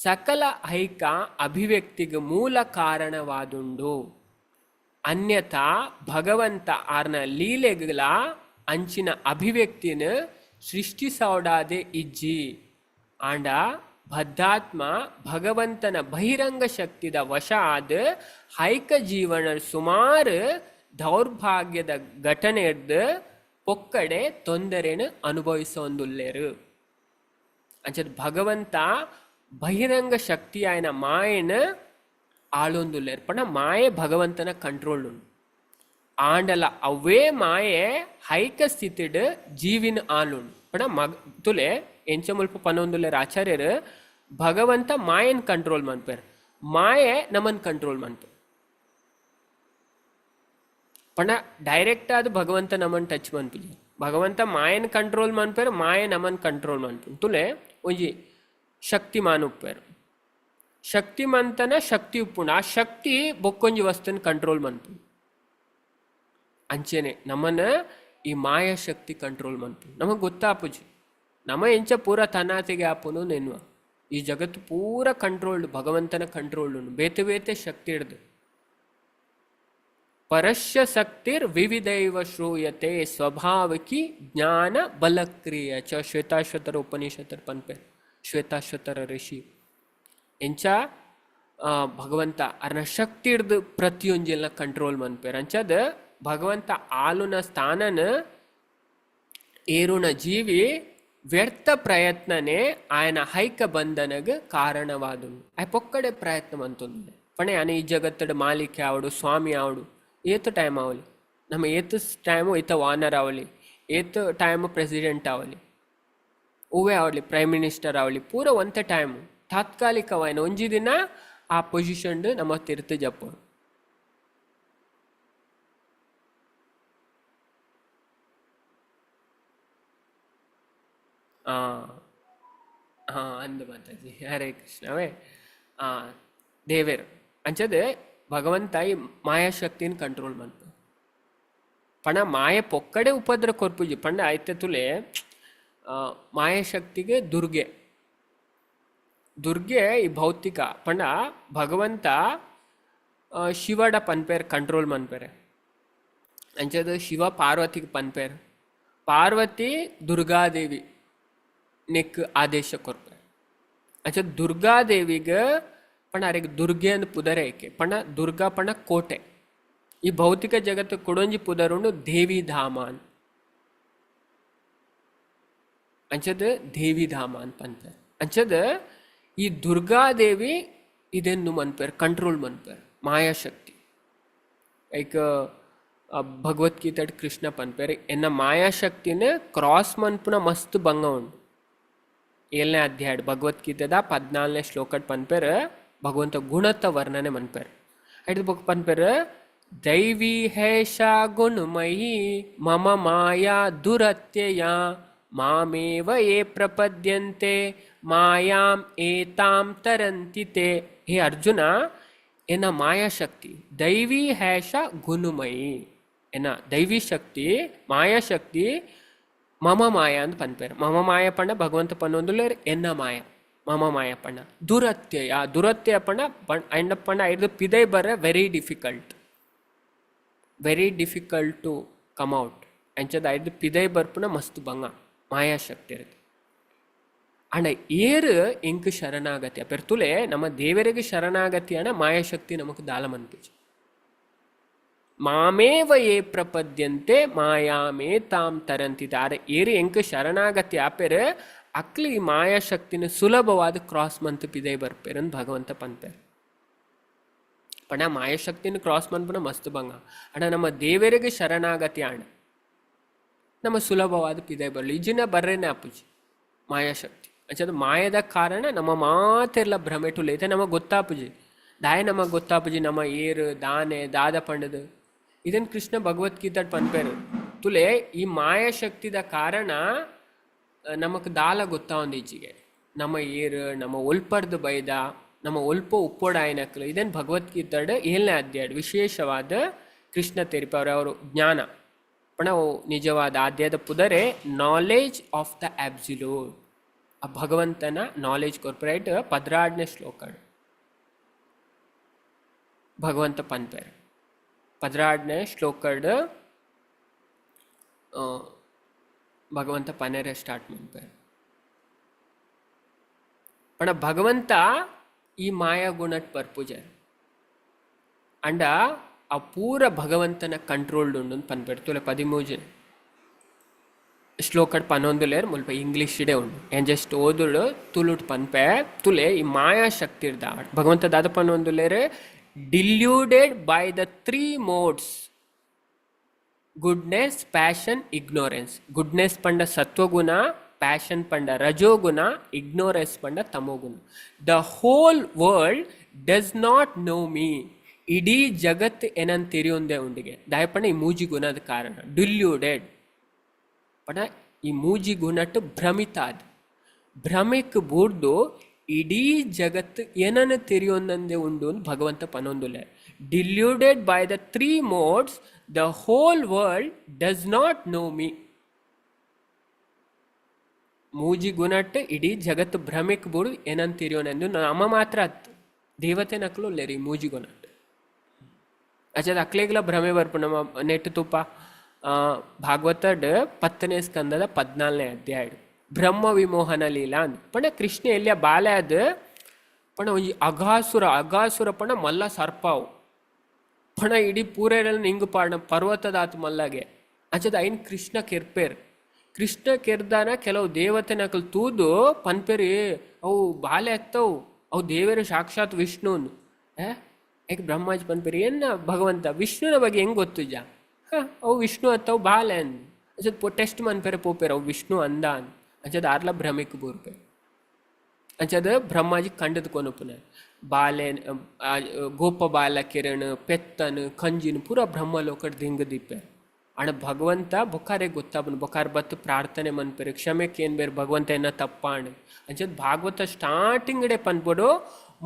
ಸಕಲ ಐಕ ಅಭಿವ್ಯಕ್ತಿಗೆ ಮೂಲ ಕಾರಣವಾದುಂಡು. ಅನ್ಯಥಾ ಭಗವಂತ ಆರ್ನ ಲೀಲೆಗಳ ಅಂಚಿನ ಅಭಿವ್ಯಕ್ತಿನ ಸೃಷ್ಟಿಸೌಡಾದೆ ಇಜ್ಜಿ. ಆಂಡ ಬದ್ಧಾತ್ಮ ಭಗವಂತನ ಬಹಿರಂಗ ಶಕ್ತಿದ ವಶ ಆದ ಹೈಕ ಜೀವನ ಸುಮಾರು ದೌರ್ಭಾಗ್ಯದ ಘಟನೆ ಹಿಡ್ದು ಪೊಕ್ಕಡೆ ತೊಂದರೆನ ಅನುಭವಿಸೊಂದುಲ್ಲೇರು. ಅಂಚದ ಭಗವಂತ ಬಹಿರಂಗ ಶಕ್ತಿಯಾಯನ ಮಾಯನ ಆಳೊಂದುಲ್ಲೇರು. ಪಂಡ ಮಾಯೆ ಭಗವಂತನ ಕಂಟ್ರೋಲ್ ಉಂಡು. ಆಂಡಲ ಅವೇ ಮಾಯೆ ಹೈಕ ಸ್ಥಿತಿಡ್ ಜೀವಿನ ಆಳುಂಡು. ಪಂಡ ಮಗ ತುಲೆ ಎಂಚ ಮುಲ್ಪ ಪನೊಂದುಲ್ಲೇರು ಆಚಾರ್ಯರು, ಭಗವಂತ ಮಾಯನ್ ಕಂಟ್ರೋಲ್ ಮನ್ಪೇರ್, ಮಾಯೆ ನಮನ್ ಕಂಟ್ರೋಲ್ ಮನ್ಪೇರ್. ಪಂಡ ಡೈರೆಕ್ಟ್ ಆದ್ ಭಗವಂತ ನಮನ್ ಟಚ್ ಮನ್ಪುಜಿ. ಭಗವಂತ ಮಾಯನ್ ಕಂಟ್ರೋಲ್ ಮನ್ಪೇರ್, ಮಾಯೆ ನಮನ್ ಕಂಟ್ರೋಲ್ ಮನ್ಪು. ತುಲೆ ಒಂಜಿ ಶಕ್ತಿಮಾನ್ ಉಪ್ಪೇರ್, ಶಕ್ತಿಮಂತನ ಶಕ್ತಿ ಉಪ್ಪುಂಡು, ಆ ಶಕ್ತಿ ಬೊಕ್ಕೊಂಜಿ ವಸ್ತುನ ಕಂಟ್ರೋಲ್ ಮನ್ಪು. ಅಂಚೆನೆ ನಮನ ಈ ಮಾಯಾ ಶಕ್ತಿ ಕಂಟ್ರೋಲ್ ಮನ್ಪು. ನಮಗ್ ಗೊತ್ತಾಪುಜಿ ನಮ ಎಂಚ ಪೂರ ತನಾತೆಗೆ ಆಪುನು ನೆನ್ವ. ಈ ಜಗತ್ತು ಪೂರ ಕಂಟ್ರೋಲ್ಡ್, ಭಗವಂತನ ಕಂಟ್ರೋಲ್ಡ್ ಉಂಡು. ಬೇತೆ ಬೇತೆ ಶಕ್ತಿ ಹಿಡ್ದು ಪರಶ್ಯ ಶಕ್ತಿರ್ ವಿವಿಧೈವ ಶ್ರೂಯತೆ ಸ್ವಭಾವಕಿ ಜ್ಞಾನ ಬಲಕ್ರಿಯ ಚ. ಶ್ವೇತಾಶ್ವತರ ಉಪನಿಷತ್ತರ ಪನ್ಪೆ ಶ್ವೇತಾಶ್ವತರ ಋಷಿ ಎಂಚ ಭಗವಂತ ಅರ್ನ ಶಕ್ತಿ ಹಿಡ್ದು ಪ್ರತಿಯೊಂಜೆಲ್ಲ ಕಂಟ್ರೋಲ್ ಮನ್ಪೇರ್. ಅಂಚದ ಭಗವಂತ ಆಲುನ ಸ್ಥಾನನ ಏರುನ ಜೀವಿ ವ್ಯರ್ಥ ಪ್ರಯತ್ನನೇ ಆಯನ ಹೈಕ ಬಂಧನಗ್ ಕಾರಣವಾದುಂಡು. ಆಯ್ ಪೊಕ್ಕಡೆ ಪ್ರಯತ್ನ ಮಂತೊಂದುಲ್ಲೆ. ಪಣೆ ಆನೆ ಈ ಜಗತ್ತಡ್ ಮಾಲೀಕೆ ಆವಡು, ಸ್ವಾಮಿ ಆವಡು, ಏತ್ ಟೈಮ್ ಆವಲಿ, ನಮ್ಮ ಏತ್ ಟೈಮು ಏತ ವಾನರ್ ಆವಲಿ, ಏತ್ ಟೈಮ್ ಪ್ರೆಸಿಡೆಂಟ್ ಆವಲಿ, ಹೂವೇ ಆವಲಿ, ಪ್ರೈಮ್ ಮಿನಿಸ್ಟರ್ ಆವಲಿ, ಪೂರ ಒಂತೆ ಟೈಮು ತಾತ್ಕಾಲಿಕವಾಯಿನ. ಒಂಜಿ ದಿನ ಆ ಪೊಸಿಷನ್ ನಮ್ಮ ತಿರ್ತು ಜಪ್ಪೋಡು. ಹಾ ಅಂದು ಮಾತಾಜಿ, ಹರೇ ಕೃಷ್ಣವೇ. ದೇವೇರು ಅಂಚದೆ ಭಗವಂತ ಈ ಮಾಯಾಶಕ್ತಿನ ಕಂಟ್ರೋಲ್ ಮನ್ಪ. ಪಂಡ ಮಾಯೆ ಪೊಕ್ಕಡೆ ಉಪದ್ರ ಕೊರ್ಪುಜಿ. ಪಂಡ ಐತೆ ತುಲೆ ಮಾಯಾಶಕ್ತಿಗೆ ದುರ್ಗೆ, ದುರ್ಗೆ ಈ ಭೌತಿಕ. ಪಂಡ ಭಗವಂತ ಶಿವಡ ಪನ್ಪೇರ್ ಕಂಟ್ರೋಲ್ ಮನ್ಪೇರೆ. ಅಂಚದ ಶಿವ ಪಾರ್ವತಿಗೆ ಪನ್ಪೇರ್, ಪಾರ್ವತಿ ದುರ್ಗಾದೇವಿ ನೆಕ್ ಆದೇಶ ಕೊರ್ಪೆ. ಅಂಚ ದುರ್ಗಾದೇವಿಗೆ ಪಂಡ ಅರೆಗ್ ದುರ್ಗೆ ಅಂದ್ ಪುದರೇ ಏಕೆ ಪಂಡ ದುರ್ಗಾ ಪಂಡ ಕೋಟೆ. ಈ ಭೌತಿಕ ಜಗತ್ತು ಕೊಡೊಂಜಿ ಪುದರುಂಡು ದೇವಿಧಾಮ ಅಂದ್. ಅಂಚದ ದೇವಿಧಾಮ ಅಂತ ಪನ್ಪೆರ್. ಅಂಚದ ಈ ದುರ್ಗಾದೇವಿ ಇದೆನ್ನು ಮನ್ಪೆರ್, ಕಂಟ್ರೋಲ್ ಮನ್ಪೆರ್ ಮಾಯಾಶಕ್ತಿ. ಐಕ್ ಭಗವದ್ಗೀತೆಡ್ ಕೃಷ್ಣ ಪನ್ಪೆರ್, ಎನ್ನ ಮಾಯಾಶಕ್ತಿನ ಕ್ರಾಸ್ ಮನ್ಪುನ ಮಸ್ತ್ ಬಂಗ ಉಂಡು. 7ನೇ ಅಧ್ಯಾಯ ಭಗವದ್ಗೀತೆದ 14ನೇ ಶ್ಲೋಕಡ್ ಪನ್ಪೆರ್, ಭಗವಂತ ಗುಣತ ವರ್ಣನೆ ಮನ್ಪೆರ್. ಐಡ್ದ್ ಬೊಕ್ಕ ಪನ್ಪೆರ್, ದೈವಿ ಹೇಷಾ ಗುಣಮಯಿ ಮಮ ಮಾಯಾ ದುರತ್ಯಯ ಮಾಮೇವ ಯೇ ಪ್ರಪದ್ಯಂತೆ ಮಾಯಾಂ ಏತಾಂ ತರಂತಿ ತೇ. ಹೇ ಅರ್ಜುನ, ಎನ್ನ ಮಾಯಾಶಕ್ತಿ ದೈವಿ ಹೇಷ ಗುಣಮಯಿ, ಎನ್ನ ದೈವಿ ಶಕ್ತಿ ಮಾಯಾಶಕ್ತಿ ಮಮ ಮಾಯಾ ಅಂತ ಪನ್ಪೆರ್. ಮಮ ಮಾಯ ಪಂಡ ಭಗವಂತ ಪನ್ನೊಂದುಲ್ಲೆರ್ ಎನ್ನ ಮಾಯ, ಮಮ ಮಾಯ ಪಂಡ ದುರತ್ಯಯ, ದುರತ್ಯಯ ಪಂಡ ಐಂಡ ಪಂಡ ಐಡ್ದ್ ಪಿದೈ ಬರ್ರೆ very difficult, very difficult to come out. ಅಂಚದ ಐಡ್ದ್ ಪಿದೈ ಬರ್ಪುನ ಮಸ್ತ್ ಬಂಗ ಮಾಯಾಶಕ್ತಿ ಇರುತ್ತೆ. ಆಂಡ ಏರ್ ಎಂಕ್ ಶರಣಾಗತಿ ಪೆರ್ತುಲೆ, ನಮ್ಮ ದೇವರಿಗೆ ಶರಣಾಗತಿ ಅಣ ಮಾಯಾಶಕ್ತಿ ನಮಕ್ ದಾಲ ಮನ್ಪುಜಿ. ಮಾಮೇವ ಯೇ ಪ್ರಪದ್ಯಂತೆ ಮಾಯಾಮೇ ತಾಂ ತರಂತಿ. ಆರ ಏರ್ ಎಂಕ್ ಶರಣಾಗತಿ ಆಪೆರ್ ಅಕ್ಲು ಈ ಮಾಯಾಶಕ್ತಿನ ಸುಲಭವಾದ ಕ್ರಾಸ್ ಮಂತ್ ಪಿದೈ ಬರ್ಪೆರ್ ಅಂದ್ ಭಗವಂತ ಪನ್ಪೆರ್. ಪಂಡ ಮಾಯಾಶಕ್ತಿನ ಕ್ರಾಸ್ ಮನ್ಪುನ ಮಸ್ತ್ ಬಂಗ. ಆಂಡ ನಮ್ಮ ದೇವರಿಗೆ ಶರಣಾಗತಿ ಆಂಡ ನಮ್ಮ ಸುಲಭವಾದ ಪಿದೈ ಬರಲಿ, ಇಜ್ಜಿನ ಬರ್ರೇನೆ ಆಪುಜಿ ಮಾಯಾಶಕ್ತಿ. ಅಂಚಾದ್ ಮಾಯದ ಕಾರಣ ನಮ್ಮ ಮಾತೆರ್ಲ ಭ್ರಮೆಟುಲ್ಲ ಇತ್ತೆ ನಮಗ್ ಗೊತ್ತಾಪುಜಿ. ದಾಯೆ ನಮಗ್ ಗೊತ್ತಾಪುಜಿ ನಮ್ಮ ಏರ್ ದಾನೆ ದಾದ ಪಂಡದು. ಇದನ್ ಕೃಷ್ಣ ಭಗವದ್ಗೀತೆಡ್ ಪನ್ಪೆರ್, ತುಲೆ ಈ ಮಾಯಾಶಕ್ತಿದ ಕಾರಣ ನಮಕ್ ದಾಲ ಗೊತ್ತಾವೊಂದು ಇಜ್ಜಿಗೆ, ನಮ್ಮ ಏರ್ ನಮ್ಮ ಒಲ್ಪರ್ದು ಬೈದ ನಮ್ಮ ಒಲ್ಪ ಉಪ್ಪೊಡಾಯಿನಕ್ಲು. ಇದನ್ ಭಗವದ್ಗೀತೆಡ್ 7ನೇ ಅಧ್ಯಾಯ ವಿಶೇಷವಾದ ಕೃಷ್ಣ ತೆರಿಪವ್ರೆ ಅವರು ಜ್ಞಾನ ಪಂಡ ಅವು ನಿಜವಾದ ಆದ್ಯದ ಪುದರೆ ನಾಲೆಜ್ ಆಫ್ the absolute, ಆ ಭಗವಂತನ ನಾಲೆಜ್ ಕೊರ್ಪರೇಟ್ 12ನೇ ಶ್ಲೋಕ ಭಗವಂತ ಪನ್ಪೆರ್. 12ನೇ ಶ್ಲೋಕಡ್ ಭಗವಂತ ಪನೆರೆ ಸ್ಟಾರ್ಟ್ ಮನ್ಪೆರ್. ಪಂಡ ಭಗವಂತ ಈ ಮಾಯಾ ಗುಣಟ್ ಬರ್ಪುಜೆರ್, ಅಂಡ ಆ ಪೂರ ಭಗವಂತನ ಕಂಟ್ರೋಲ್ಡ್ ಉಂಡು ಪನ್ಪೆರ್. ತುಲೆ 13 ಶ್ಲೋಕಡ್ ಪನೊಂದುಲ್ಲೆರ್, ಮುಲ್ಪ ಇಂಗ್ಲೀಷ್ ಉಂಡು, ಏನ್ ಜಸ್ಟ್ ಓದುಡು ತುಳುಟ್ ಪನ್ಪೆ. ತುಲೆ ಈ ಮಾಯಾ ಶಕ್ತಿ ಇರ್ದ ಭಗವಂತ ದಾದ ಪನೊಂದುಲ್ಲೆರ್, deluded by the three modes goodness passion ignorance. Goodness ಪಂಡ ಸತ್ವಗುಣ, ಪ್ಯಾಷನ್ ಪಂಡ ರಜೋಗುಣ, ಇಗ್ನೋರೆನ್ಸ್ ಪಂಡ ತಮೋಗುಣ. The whole world does not know me, ಇಡೀ ಜಗತ್ ಏನಂತ ತೆರಿಯೊಂದೇ ಉಂಡಿಗೆ. ದಾಯಪಂಡ ಈ ಮೂಜಿ ಗುಣದ ಕಾರಣ ಡಿಲ್ಯೂಡೆಡ್ ಪಂಡ ಈ ಮೂಜಿ ಗುಣಟ್ ಭ್ರಮಿತಾದ್ ಭ್ರಮೆಕ್ ಬೂರ್ದು ಇಡೀ ಜಗತ್ತು ಏನನ್ನ ತೆರಿಯೊಂದಂದೆ ಉಂಡು ಅಂತ ಭಗವಂತ ಪನೊಂದುಲ್ಲೆ. Deluded by the three modes the whole world does not know me. ಮೂಜಿ ಗುಣಟ್ ಇಡೀ ಜಗತ್ತು ಭ್ರಮೆಕ್ ಬೂರ್ದು ಏನಂತ ತೆರಿಯೋನೆಂದು ನಮ್ಮ ಮಾತ್ರ ಅತ್ತು ದೇವತೆ ನಕಲು ಉಲ್ಲೇರಿ ಮೂಜಿ ಗುಣಟ್. ಅಚ್ಚದ ಅಕ್ಲೆಗ್ಲ ಭ್ರಮೆ ಬರ್ಪು. ನಮ್ಮ ನೆಟ್ ತುಪ್ಪ ಭಾಗವತಡ್ 10ನೇ ಸ್ಕಂದದ 14ನೇ ಅಧ್ಯಾಯ ಬ್ರಹ್ಮ ವಿಮೋಹನ ಲೀಲಾ ಅಂದ್. ಪಂಡ ಕೃಷ್ಣ ಎಲ್ಲಿಯ ಬಾಲೆ ಅದ್ ಪಂಡ ಒಂಜಿ ಅಘಾಸುರ, ಅಘಾಸುರ ಪಂಡ ಮಲ್ಲ ಸರ್ಪಾವು ಪಂಡ ಇಡೀ ಪೂರೆಡಲ್ ನಿಂಗು ಪಾಡ್ನ ಪರ್ವತದಾತ್ ಮಲ್ಲಗೆ. ಅಂಚದ ಐನ್ ಕೃಷ್ಣ ಕೆರ್ಪೇರ್. ಕೃಷ್ಣ ಕೆರ್ದಾನ ಕೆಲವು ದೇವತೆನಕಲ್ ತೂದು ಪನ್ಪೆರಿ ಅವು ಬಾಲೆ ಅತ್ತವು ಅವು ದೇವರು ಸಾಕ್ಷಾತ್ ವಿಷ್ಣು. ಯಾಕೆ ಬ್ರಹ್ಮಾಜಿ ಪನ್ಪೆರಿ ಏನ ಭಗವಂತ ವಿಷ್ಣುನ ಬಗ್ಗೆ ಹೆಂಗ್ ಗೊತ್ತುಜ, ಅವು ವಿಷ್ಣು ಅತ್ತವು ಬಾಲೆ ಅಂದ್. ಅಂಚದ ಟೆಸ್ಟ್ ಮನ್ಪೆರೆ ಪೋಪೆರ್ ಅವು ವಿಷ್ಣು ಅಂದ ಅಂದ್. ಅಂಚದ ಆರ್ಲ ಭ್ರಮೆಕ್ ಬೂರ್ಪೆ. ಅಂಚದ ಬ್ರಹ್ಮಾಜಿ ಕಂಡದ್ ಕೊನೊಪುನ ಬಾಲೆ ಗೋಪ ಬಾಲಕಿರಣ್ ಪೆತ್ತನ್ ಕಂಜಿನ್ ಪೂರ ಬ್ರಹ್ಮಲೋಕಡ್ ದಿಂಗ್ ದಿಪ್ಪೆ. ಆಂಡ ಭಗವಂತ ಬೊಕಾರೆ ಗೊತ್ತಾಪುನು, ಬೊಕಾರ್ ಬತ್ತು ಪ್ರಾರ್ಥನೆ ಮನ್ಪೆರ್, ಕ್ಷಮೆ ಕೇನ್ಬೇರ್ ಭಗವಂತ ಏನ ತಪ್ಪಾಂಡ್. ಅಂಚದ ಭಾಗವತ ಸ್ಟಾರ್ಟಿಂಗ್ ಡೆ ಪನ್ಪೊಡು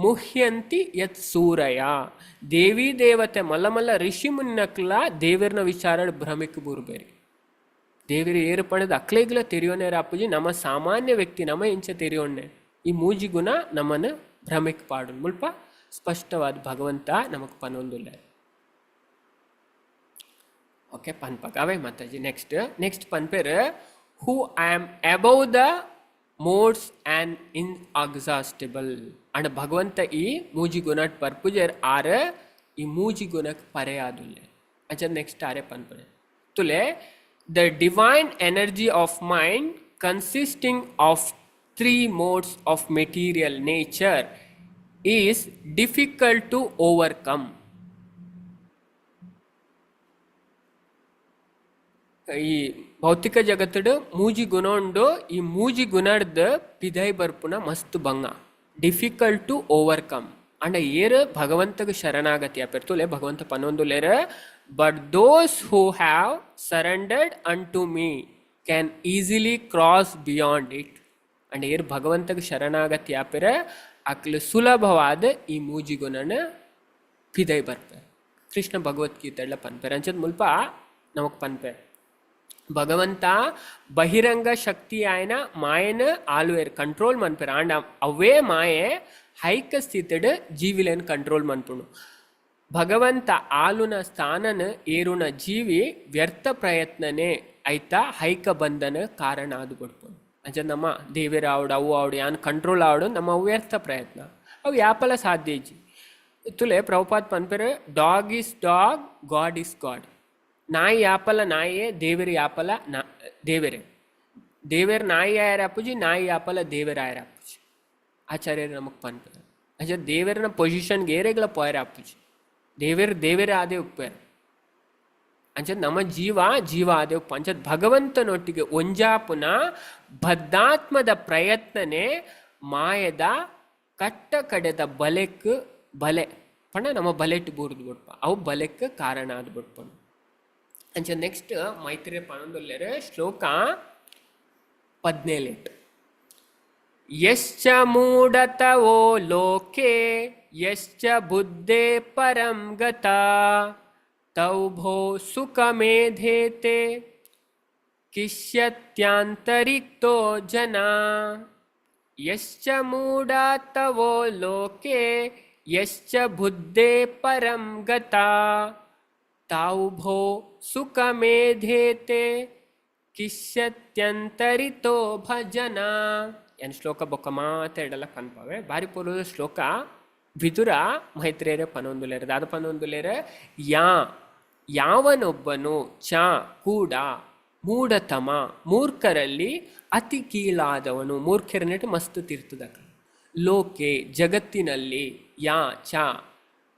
ಮುಹ್ಯಂತಿ ಯತ್ ಸೂರಯ, ದೇವಿ ದೇವತೆ ಮಲ್ಲ ಮಲ್ಲ ಋಷಿ ಮುನ್ನಕ್ಲ ದೇವರ್ನ ವಿಚಾರ ಭ್ರಮೆಕ್ ಬೂರ್ಬೇರಿ. ದೇವರು ಏರು ಪಣದ ಅಕ್ಲೆಗ್ಲ ತೆರಿಯೋನೆ ಅಪ್ಪುಜಿ, ನಮ್ಮ ಸಾಮಾನ್ಯ ವ್ಯಕ್ತಿ ನಮ್ಮ ಇಂಚ ತೆರಿಯೋಣ್ಣೆ. ಈ ಮೂಜಿ ಗುಣ ನಮ್ಮನ್ನು ಭ್ರಮೆಕ್ ಪಾಡು ಮುಲ್ಪ ಸ್ಪಷ್ಟವಾದ ಭಗವಂತ ನಮಕ್ ಪನೊಂದುಲ್ಲ. ಓಕೆ ಪನ್ಪಗ ಅವೇ ಮಾತಾಜಿ. ನೆಕ್ಸ್ಟ್ ನೆಕ್ಸ್ಟ್ ಪನ್ಪೇರ್, who I am above the Modes and inexhaustible. And ಭಗವಂತ ಈ ಮೂಜಿ ಗುಣಟ್ ಪರ್ಪುಜೆರ್ ಆರ್ ಈ ಮೂಜಿ ಗುಣಕ್ ಪರೆಯಾದುಲ್ಲೆ. ಅಂಚ ನೆಕ್ಸ್ಟ್ ಆರೆ ಪನ್ಪುನೆ ತುಲೆ, the divine energy of mind consisting of three modes of material nature is difficult to overcome. ಈ ಭೌತಿಕ ಜಗತ್ತಡು ಮೂಜಿ ಗುಣ ಉಂಡು. ಈ ಮೂಜಿ ಗುಣಡ್ದ್ ಪಿದೈ ಬರ್ಪುನ ಮಸ್ತ್ ಬಂಗ, ಡಿಫಿಕಲ್ಟ್ ಟು ಓವರ್ಕಮ್. ಅಂಡ ಏರ್ ಭಗವಂತಗ ಶರಣಾಗತಿ ಅಪೆರ್ತುಲೆ ಭಗವಂತ ಪನೊಂದುಲೇರ್, but those who have surrendered unto me can easily cross beyond it. And ಏರ್ ಭಗವಂತಗ ಶರಣಾಗತಿ ಆಪೆರ ಅಕ್ಲು ಸುಲಭವಾದ ಈ ಮೂಜಿ ಗುಣನ ಪಿದೈ ಬರ್ಪೆ. ಕೃಷ್ಣ ಭಗವದ್ಗೀತೆಡ್ಲ ಪನ್ಪೆರ್. ಅಂಚದ ಮುಲ್ಪ ನಮಕ್ ಪನ್ಪೆ, ಭಗವಂತ ಬಹಿರಂಗ ಶಕ್ತಿ ಆಯನ ಮಾಯನ ಆಲುವೆರ್, ಕಂಟ್ರೋಲ್ ಮನ್ಪೆರ್. ಆಂಡ ಅವೇ ಮಾಯೆ ಹೈಕ ಸ್ಥಿತಿಡ್ ಜೀವಿಲೆನ್ ಕಂಟ್ರೋಲ್ ಮನ್ಪುಂಡು. ಭಗವಂತ ಆಲುನ ಸ್ಥಾನನ ಏರುನ ಜೀವಿ ವ್ಯರ್ಥ ಪ್ರಯತ್ನನೇ ಐತ ಹೈಕ ಬಂಧನ ಕಾರಣ ಆದು ಬಿಡ್ಪುಂಡು. ಅಂಚ ನಮ್ಮ ದೇವೆರ್ ಆವಡ್ ಅವು ಆವಡ್ ಯಾನ್ ಕಂಟ್ರೋಲ್ ಆವಡು ನಮ್ಮ ವ್ಯರ್ಥ ಪ್ರಯತ್ನ ಅವು ಯಾಪಲ ಸಾಧ್ಯ ಇಜ್ಜಿ. ತುಲೆ ಪ್ರಭುಪಾದ್ ಪನ್ಪೆರ್, dog is dog, God is God. ನಾಯಿ ಯಾಪಲ ನಾಯಿಯೇ, ದೇವೆರ್ ಯಾಪಲ ನಾ ದೇವೆರೆ. ದೇವೆರ್ ನಾಯಿ ಆಯರ ಆಪುಜಿ, ನಾಯಿ ಯಾಪಲ ದೇವೆರ್ ಆಯರ ಆಪುಜಿ. ಆಚಾರ್ಯರು ನಮಕ್ ಪನ್ಪೆರ್. ಅಂಚ ದೇವೆರ್ನ ಪೊಸಿಷನ್ಗೆ ಏರೆಗ್ಲ ಪೋಯರ ಆಪುಜಿ. ದೇವೆರ್ ದೇವೆರ್ ಆದೇ ಉಪ್ಪೆರ್. ಅಂಚ ನಮ್ಮ ಜೀವ ಜೀವ ಆದೇ ಉಪ್ಪು. ಅಂಚ ಭಗವಂತನೊಟ್ಟಿಗೆ ಒಂಜಾಪುನ ಬದ್ಧಾತ್ಮದ ಪ್ರಯತ್ನನೇ ಮಾಯದ ಕಟ್ಟ ಕಡೆದ ಬಲೆಕ್ ಬಲೆ ಪಂಡ ನಮ್ಮ ಬಲೆಟ್ ಬೂರ್ದು ಬಿಡ್ಪ, ಅವು ಬಲೆಕ್ ಕಾರಣ ಆದ್ ಬಿಡ್ಪುಂಡು. ಅಂಚ ನೆಕ್ಸ್ಟ್ ಮೈತ್ರಿ ಪನೊಂದುಲ್ಲೆರ್ ಶ್ಲೋಕ 17. ಯಶ್ಚ ಮೂಢತವೋ ಲೋಕೆ ಯಶ್ಚ ಬುದ್ಧೇ ಪರಂ ಗತಾ ತೌ ಭೋ ಸುಖಮೇಧೇತೆ ಕಿಷ್ಯತ್ಯಾಂತರಿಕ್ತೋ ಜನ. ಯಶ್ಚ ಮೂಢತವೋ ಲೋಕೆ ಯಶ್ಚ ಬುದ್ಧೇ ಪರಂ ಗತಾ ತೌ ಭೋ ಸುಖಮೇಧೇತೆ ಕಿಷ್ಯತ್ಯಂತರಿತೋ ಭಜನ. ಎನ್ ಶ್ಲೋಕ ಬೊಕ್ಕ ಮಾತೆಡಲ ಪನ್ಪವೆ ಬಾರಿ ಪೊರ್ಲುದ ಶ್ಲೋಕ. ವಿದುರ ಮೈತ್ರೇಯರ ಪನೊಂದುಲೇರ್ ದಾದ ಪನೊಂದುಲೇರ್, ಯಾ ಯಾವನೊಬ್ಬನು ಚ ಕೂಡ ಮೂಢತಮ ಮೂರ್ಖರಲ್ಲಿ ಅತಿ ಕೀಳಾದವನು, ಮೂರ್ಖರನೆಟ್ಟು ಮಸ್ತ್ ತೀರ್ತದಕ, ಲೋಕೆ ಜಗತ್ತಿನಲ್ಲಿ, ಯಾ ಚ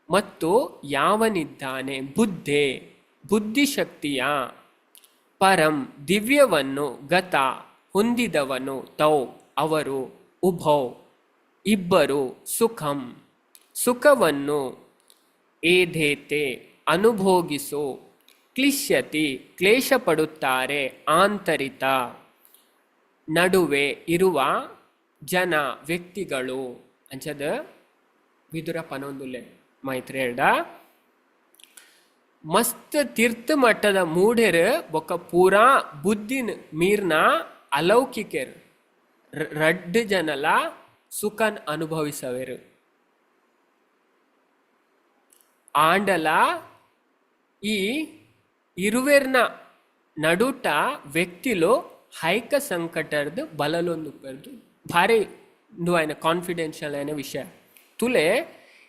ಮತ್ತು ಯಾವನಿದ್ದಾನೆ, ಬುದ್ಧೆ ಬುದ್ಧಿಶಕ್ತಿಯ, ಪರಂ ದಿವ್ಯವನ್ನು, ಗತ ಹೊಂದಿದವನು, ತೌ ಅವರು, ಉಭೌ ಇಬ್ಬರು, ಸುಖಂ ಸುಖವನ್ನು, ಏಧೇತೆ ಅನುಭೋಗಿಸು, ಕ್ಲಿಶ್ಯತಿ ಕ್ಲೇಶ ಪಡುತ್ತಾರೆ, ಆಂತರಿತ ನಡುವೆ ಇರುವ ಜನ ವ್ಯಕ್ತಿಗಳು. ಅಂಚದ ವಿದುರ ಪನೊಂದುಲ್ಲೆ ಮೈತ್ರೇಯಡ ಮಸ್ತ್ ತೀರ್ಥ ಮಟ್ಟದ ಮೂಢೆರ್ ಬೊಕ್ಕ ಪೂರಾ ಬುದ್ಧಿನ್ ಮೀರ್ನ ಅಲೌಕಿಕೆರ್ ರಡ್ಡ್ ಜನಲ ಸುಖನ್ ಅನುಭವಿಸವೆರು. ಆಂಡಲ ಈ ಇರುವೆರ್ನ ನಡುಟ ವ್ಯಕ್ತಿಲು ಹೈಕ ಸಂಕಟರ್ದು ಬಲಲೊಂದು ಪೆರ್ದು ಭಾರಿ ಆಯ್ನ ಕಾನ್ಫಿಡೆನ್ಷಿಯಲ್ అయిన ವಿಷಯ. ತುಲೆ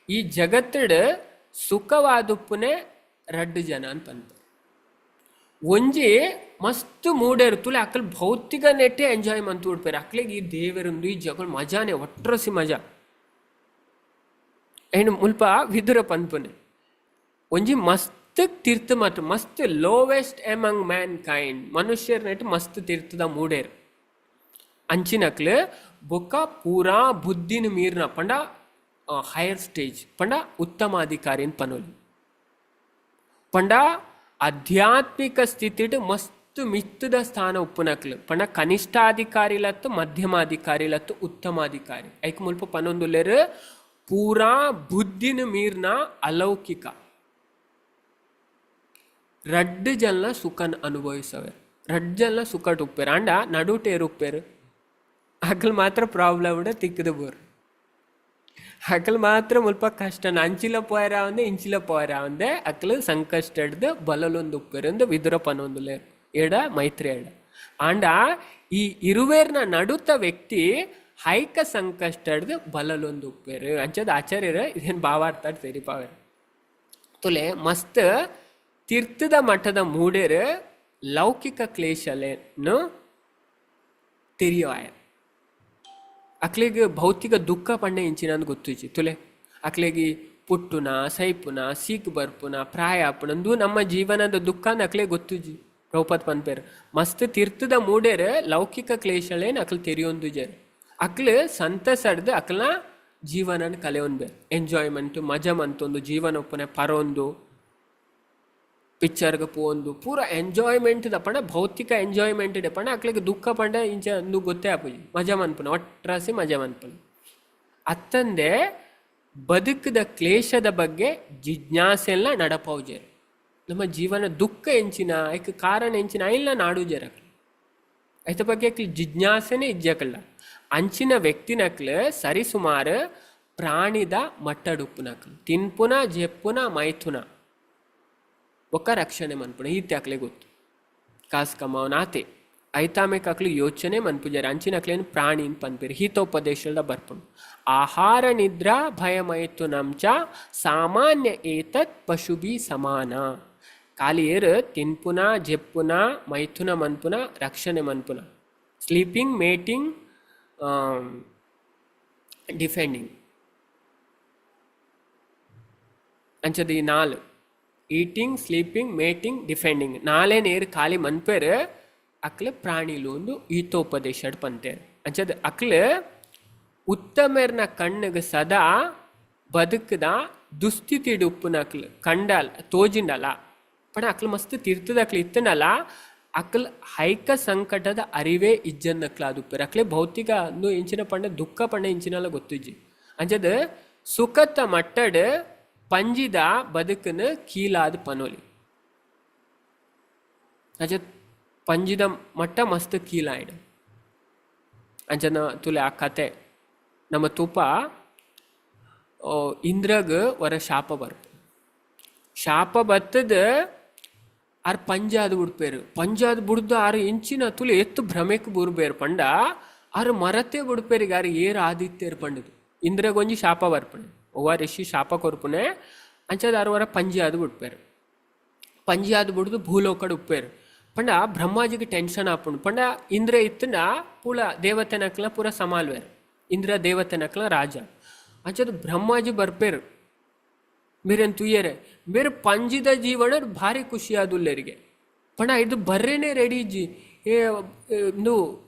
ಈ ಜಗತ್ತಡ್ ಸುಖವಾದುಪ್ಪುನೆ ರಡ್ಡು ಜನ ಅಂತ ಪನ್ಪೆರ್. ಒಂಜಿ ಮಸ್ತ್ ಮೂಡೆರ್ ತುಲೆ ಅಕಲ್ ಭೌತಿಕ ನೆಟ್ಟೆ ಎಂಜಾಯ್ ಮಂತು ಉಡ್ಪೆರ್. ಅಕ್ಲೆಗ್ ಈ ದೇವೆರುಂದು ಈ ಜಗಲ್ ಮಜಾನೆ ಒಟ್ರಸಿ ಮಜಾ. ಐನ್ ಮುಲ್ಪ ವಿದುರ ಪನ್ಪುನೆ ಒಂಜಿ ಮಸ್ತ್ ತೀರ್ಥ ಮಾತ್ರ ಮಸ್ತ್ ಲೋವೆಸ್ಟ್ ಎಮಂಗ್ ಮ್ಯಾನ್ ಕೈಂಡ್ ಮನುಷ್ಯರ್ ನೆಟ್ ಮಸ್ತ್ ತೀರ್ಥದ ಮೂಡೇರ್ ಅಂಚಿನಕ್ಲು ಬೊಕ್ಕ ಪೂರಾ ಬುದ್ಧಿನ ಮೀರ್ನ ಪಂಡ ಹೈಯರ್ ಸ್ಟೇಜ್ ಪಂಡ ಉತ್ತಮಾಧಿಕಾರಿನ್ ಪನೊಲಿ ಪಂಡ ಆಧ್ಯಾತ್ಮಿಕ ಸ್ಥಿತಿಡ್ ಮಸ್ತ್ ಮಿತ್ತದ ಸ್ಥಾನ ಉಪ್ಪುನಕ್ಲು ಪಂಡ ಕನಿಷ್ಠಾಧಿಕಾರಿಲತ್ತು ಮಧ್ಯಮಾಧಿಕಾರಿಲತ್ತು ಉತ್ತಮಾಧಿಕಾರಿ ಐಕ್ ಮುಲ್ಪ ಪನೊಂದುಲ್ಲೆರ್ ಪೂರಾ ಬುದ್ಧಿನ ಮೀರ್ನ ಅಲೌಕಿಕ ರಡ್ಡು ಜನ ಸುಖನ್ ಅನುಭವಿಸವೆ, ರಡ್ಡು ಜನ ಸುಖಟ್ ಉಪ್ಪೇರು. ಅಂಡ ನಡುಟೇರು ಉಪ್ಪೇರು ಅಕಲ್ ಮಾತ್ರ ಪ್ರಾಬ್ಲಮ್ ತಿಕ್ಕದ ಬೋರು, ಅಕಲ್ ಮಾತ್ರ ಮುಲ್ಪ ಕಷ್ಟ ಅಂಚಿಲ ಪೋಯರ ಒಂದೆ ಇಂಚಿಲ ಪೋಯರ ಒಂದೆ ಅಕಲ್ ಸಂಕಷ್ಟ ಹಿಡ್ದು ಬಲಲೊಂದು ಉಪ್ಪೇರು ಅಂದು ವಿದುರ ಪನೊಂದುಲೇರು ಎಡ ಮೈತ್ರಿ ಎಡ. ಆಂಡ ಈ ಇರುವೇರ್ನ ನಡುತ ವ್ಯಕ್ತಿ ಹೈಕ ಸಂಕಷ್ಟಡ್ದು ಬಲಲೊಂದು ಉಪ್ಪೇರು ಅಂಚದ ಆಚಾರ್ಯರು ಇದೇನು ಭಾವಾರ್ಥ ತೆರಿಪಾವೇರು. ತುಲೆ ಮಸ್ತ್ ತೀರ್ಥದ ಮಠದ ಮೂಡೇರು ಲೌಕಿಕ ಕ್ಲೇಶಲೇನು ತೆರಿಯೋಯ ಅಕ್ಲೆಗ್ ಭೌತಿಕ ದುಃಖ ಪಂಡೆ ಇಂಚಿನ ಗೊತ್ತಿಜ್ಜಿ. ತುಲೆ ಅಕ್ಲೆಗಿ ಪುಟ್ಟುನ ಸೈಪುನ ಸೀಕ್ ಬರ್ಪುನ ಪ್ರಾಯ ಆಪುನ ನಮ್ಮ ಜೀವನದ ದುಃಖ ಅಕ್ಲೆ ಗೊತ್ತಿಜ್ಜಿ. ಪ್ರಭುಪಾದ್ ಪನ್ಪೇರು ಮಸ್ತ್ ತೀರ್ಥದ ಮೂಡೇರು ಲೌಕಿಕ ಕ್ಲೇಶಲೇನು ಅಕ್ಲು ತೆರಿಯೊಂದುಜೇರು. ಅಕ್ಲು ಸಂತಸಡ್ದು ಅಕ್ಲನ ಜೀವನನ ಕಲೆಯೊಂದು ಎಂಜಾಯ್ಮೆಂಟ್ ಮಜಾ ಮಂತೊಂದು ಜೀವನ ಒಪ್ಪನೆ ಪರೊಂದು ಪಿಕ್ಚರ್ಗೆ ಪೋಂದು ಪೂರ ಎಂಜಾಯ್ಮೆಂಟ್ ದಪ್ಪಣ ಭೌತಿಕ ಎಂಜಾಯ್ಮೆಂಟ್ ದಪ್ಪಣ ಅಕ್ಲಿಗೆ ದುಃಖ ಪಂಡ ಇಂಚ ಅಂದು ಗೊತ್ತೇ ಆಪುಜಿ. ಮಜಾ ಮನ್ಪುನ ಒಟ್ರಾಸಿ ಮಜಾ ಮನ್ಪುನ ಅತ್ತಂದೆ ಬದುಕದ ಕ್ಲೇಶದ ಬಗ್ಗೆ ಜಿಜ್ಞಾಸೆಲ್ಲ ನಡಪೌಜೇರು. ನಮ್ಮ ಜೀವನ ದುಃಖ ಎಂಚಿನ ಐಕ್ ಕಾರಣ ಎಂಚಿನ ಇಲ್ಲ ನಾಡುಜೇರು ಅಕ್ಲು ಐತ ಬಗ್ಗೆ ಅಕ್ಲು ಜಿಜ್ಞಾಸೆನೇ ಇಜ್ಜಕಲ್ಲ. ಅಂಚಿನ ವ್ಯಕ್ತಿನಕ್ಲು ಸರಿಸುಮಾರು ಪ್ರಾಣಿದ ಮಟ್ಟಡುಪ್ಪುನಕ್ಲು ತಿನ್ಪುನ ಜೆಪ್ಪುನ ಮೈಥುನ ಬೊಕ್ಕ ರಕ್ಷಣೆ ಮನ್ಪುನ ಈತೆ ಅಕ್ಲೆ ಗೊತ್ತು ಕಾಸ್ ಕಮಾವನ ಆತೆ ಐತಾಮೆಕ್ ಅಕ್ಲು ಯೋಚನೆ ಮನ್ಪುಜಾರ ಅಂಚಿನ ಅಕ್ಲೇನು ಪ್ರಾಣಿ ಪನ್ಪೇರು ಹಿತೋಪದೇಶದ ಬರ್ಪುಂಡು. ಆಹಾರ ನಿದ್ರಾ ಭಯಮೈಥುನಂಚ ಸಾಮಾನ್ಯ ಏತತ್ ಪಶುಭಿ ಸಮಾನ. ಖಾಲಿ ಏರು ತಿನ್ಪುನ ಜೆಪ್ಪುನ ಮೈಥುನ ಮನ್ಪುನ ರಕ್ಷಣೆ ಮನ್ಪುನ ಸ್ಲೀಪಿಂಗ್ ಮೇಟಿಂಗ್ ಡಿಫೆಂಡಿಂಗ್ ಅಂಚದ ಈ ನಾಲ್ ಈಟಿಂಗ್ ಸ್ಲೀಪಿಂಗ್ ಮೇಟಿಂಗ್ ಡಿಫೆಂಡಿಂಗ್ ನಾಲೆ ನೇರು ಖಾಲಿ ಮನ್ಪೇರು ಅಕ್ಲೆ ಪ್ರಾಣಿಲು ಒಂದು ಈತೋಪದೇಶಡ್ ಪಂತೇರು. ಅಂಚದ ಅಕ್ಲೆ ಉತ್ತಮರ್ನ ಕಣ್ಣಿಗೆ ಸದಾ ಬದುಕದ ದುಸ್ಥಿತಿಡು ಉಪ್ಪುನ ಅಕ್ಲು ಕಂಡಲ್ ತೋಜಿಂಡಲ ಪಣ ಅಕ್ಲು ಮಸ್ತ್ ತೀರ್ಥದ ಅಕ್ಲು ಇತ್ತನಲ್ಲ ಅಕ್ಲ್ ಹೈಕ ಸಂಕಟದ ಅರಿವೇ ಇಜ್ಜನ್ನಕ್ಲ ಅದು ಉಪ್ಪೇರು. ಅಕ್ಲೆ ಭೌತಿಕ ಅಂದು ಇಂಚಿನ ಪಂಡ ದುಃಖ ಪಂಡ ಇಂಚಿನಲ್ಲ ಗೊತ್ತಿಜ್ಜಿ. ಅಂಚದ ಸುಖತ ಮಟ್ಟಡ್ ಪಂಜಿದ ಬದುಕನ ಕೀಲಾದ ಪನೋಲಿ ಅಂಚ ಪಂಜಿದ ಮಟ್ಟ ಮಸ್ತ್ ಕೀಲಾಯ್ಡು. ಅಂಚನ ತುಲೆ ಆ ಕತೆ ನಮ್ಮ ತುಪ ಇಂದ್ರಗ್ ವರ ಶಾಪ ಬರ್ತು. ಶಾಪ ಬತ್ತದ ಆರ್ ಪಂಜಾದ್ ಬುಡ್ಪೇರು. ಪಂಜಾದ್ ಬುಡ್ದು ಆರು ಇಂಚಿನ ತುಲೆ ಎತ್ತು ಭ್ರಮೆಕ್ ಬುರ್ಬೇರು ಪಂಡ ಆರು ಮರತೆ ಬುಡ್ಪೇರಿಗೆ ಆರು ಏರು ಆದಿತ್ಯರು ಪಂಡದು. ಇಂದ್ರಗೊಂಜಿ ಶಾಪ ಬರ್ಪಣೆ ಒವ್ವ ಋಷಿ ಶಾಪ ಕೊರ್ಪುನೆ ಅಂಚದ ಆರು ವರ ಪಂಜಾದ್ ಬುಡ್ಪೇರು. ಪಂಜಾದ್ ಬುಡ್ದು ಭೂಲೋಕಡ್ ಉಪ್ಪೇರು ಪಂಡ ಬ್ರಹ್ಮಾಜಿಗೆ ಟೆನ್ಷನ್ ಆಪುಂಡು. ಪಂಡ ಇಂದ್ರ ಇತ್ತನ ಪೂಲ ದೇವತೆನಕ್ಲ ಪೂರ ಸಮಾಲ್ವೇರು. ಇಂದ್ರ ದೇವತೆನಕ್ಲ ರಾಜ. ಅಂಚದ ಬ್ರಹ್ಮಾಜಿ ಬರ್ಪೇರು ಮೇರೇನು ತುಯ್ಯರೆ ಮೇರೆ ಪಂಜಿದ ಜೀವನ ಭಾರಿ ಖುಷಿ ಆದುಲ್ಲೇರಿಗೆ. ಪಂಡ ಇದು ಬರ್ರೇನೆ ರೆಡಿ ಇಜ್ಜಿ ಏ ಇಂದು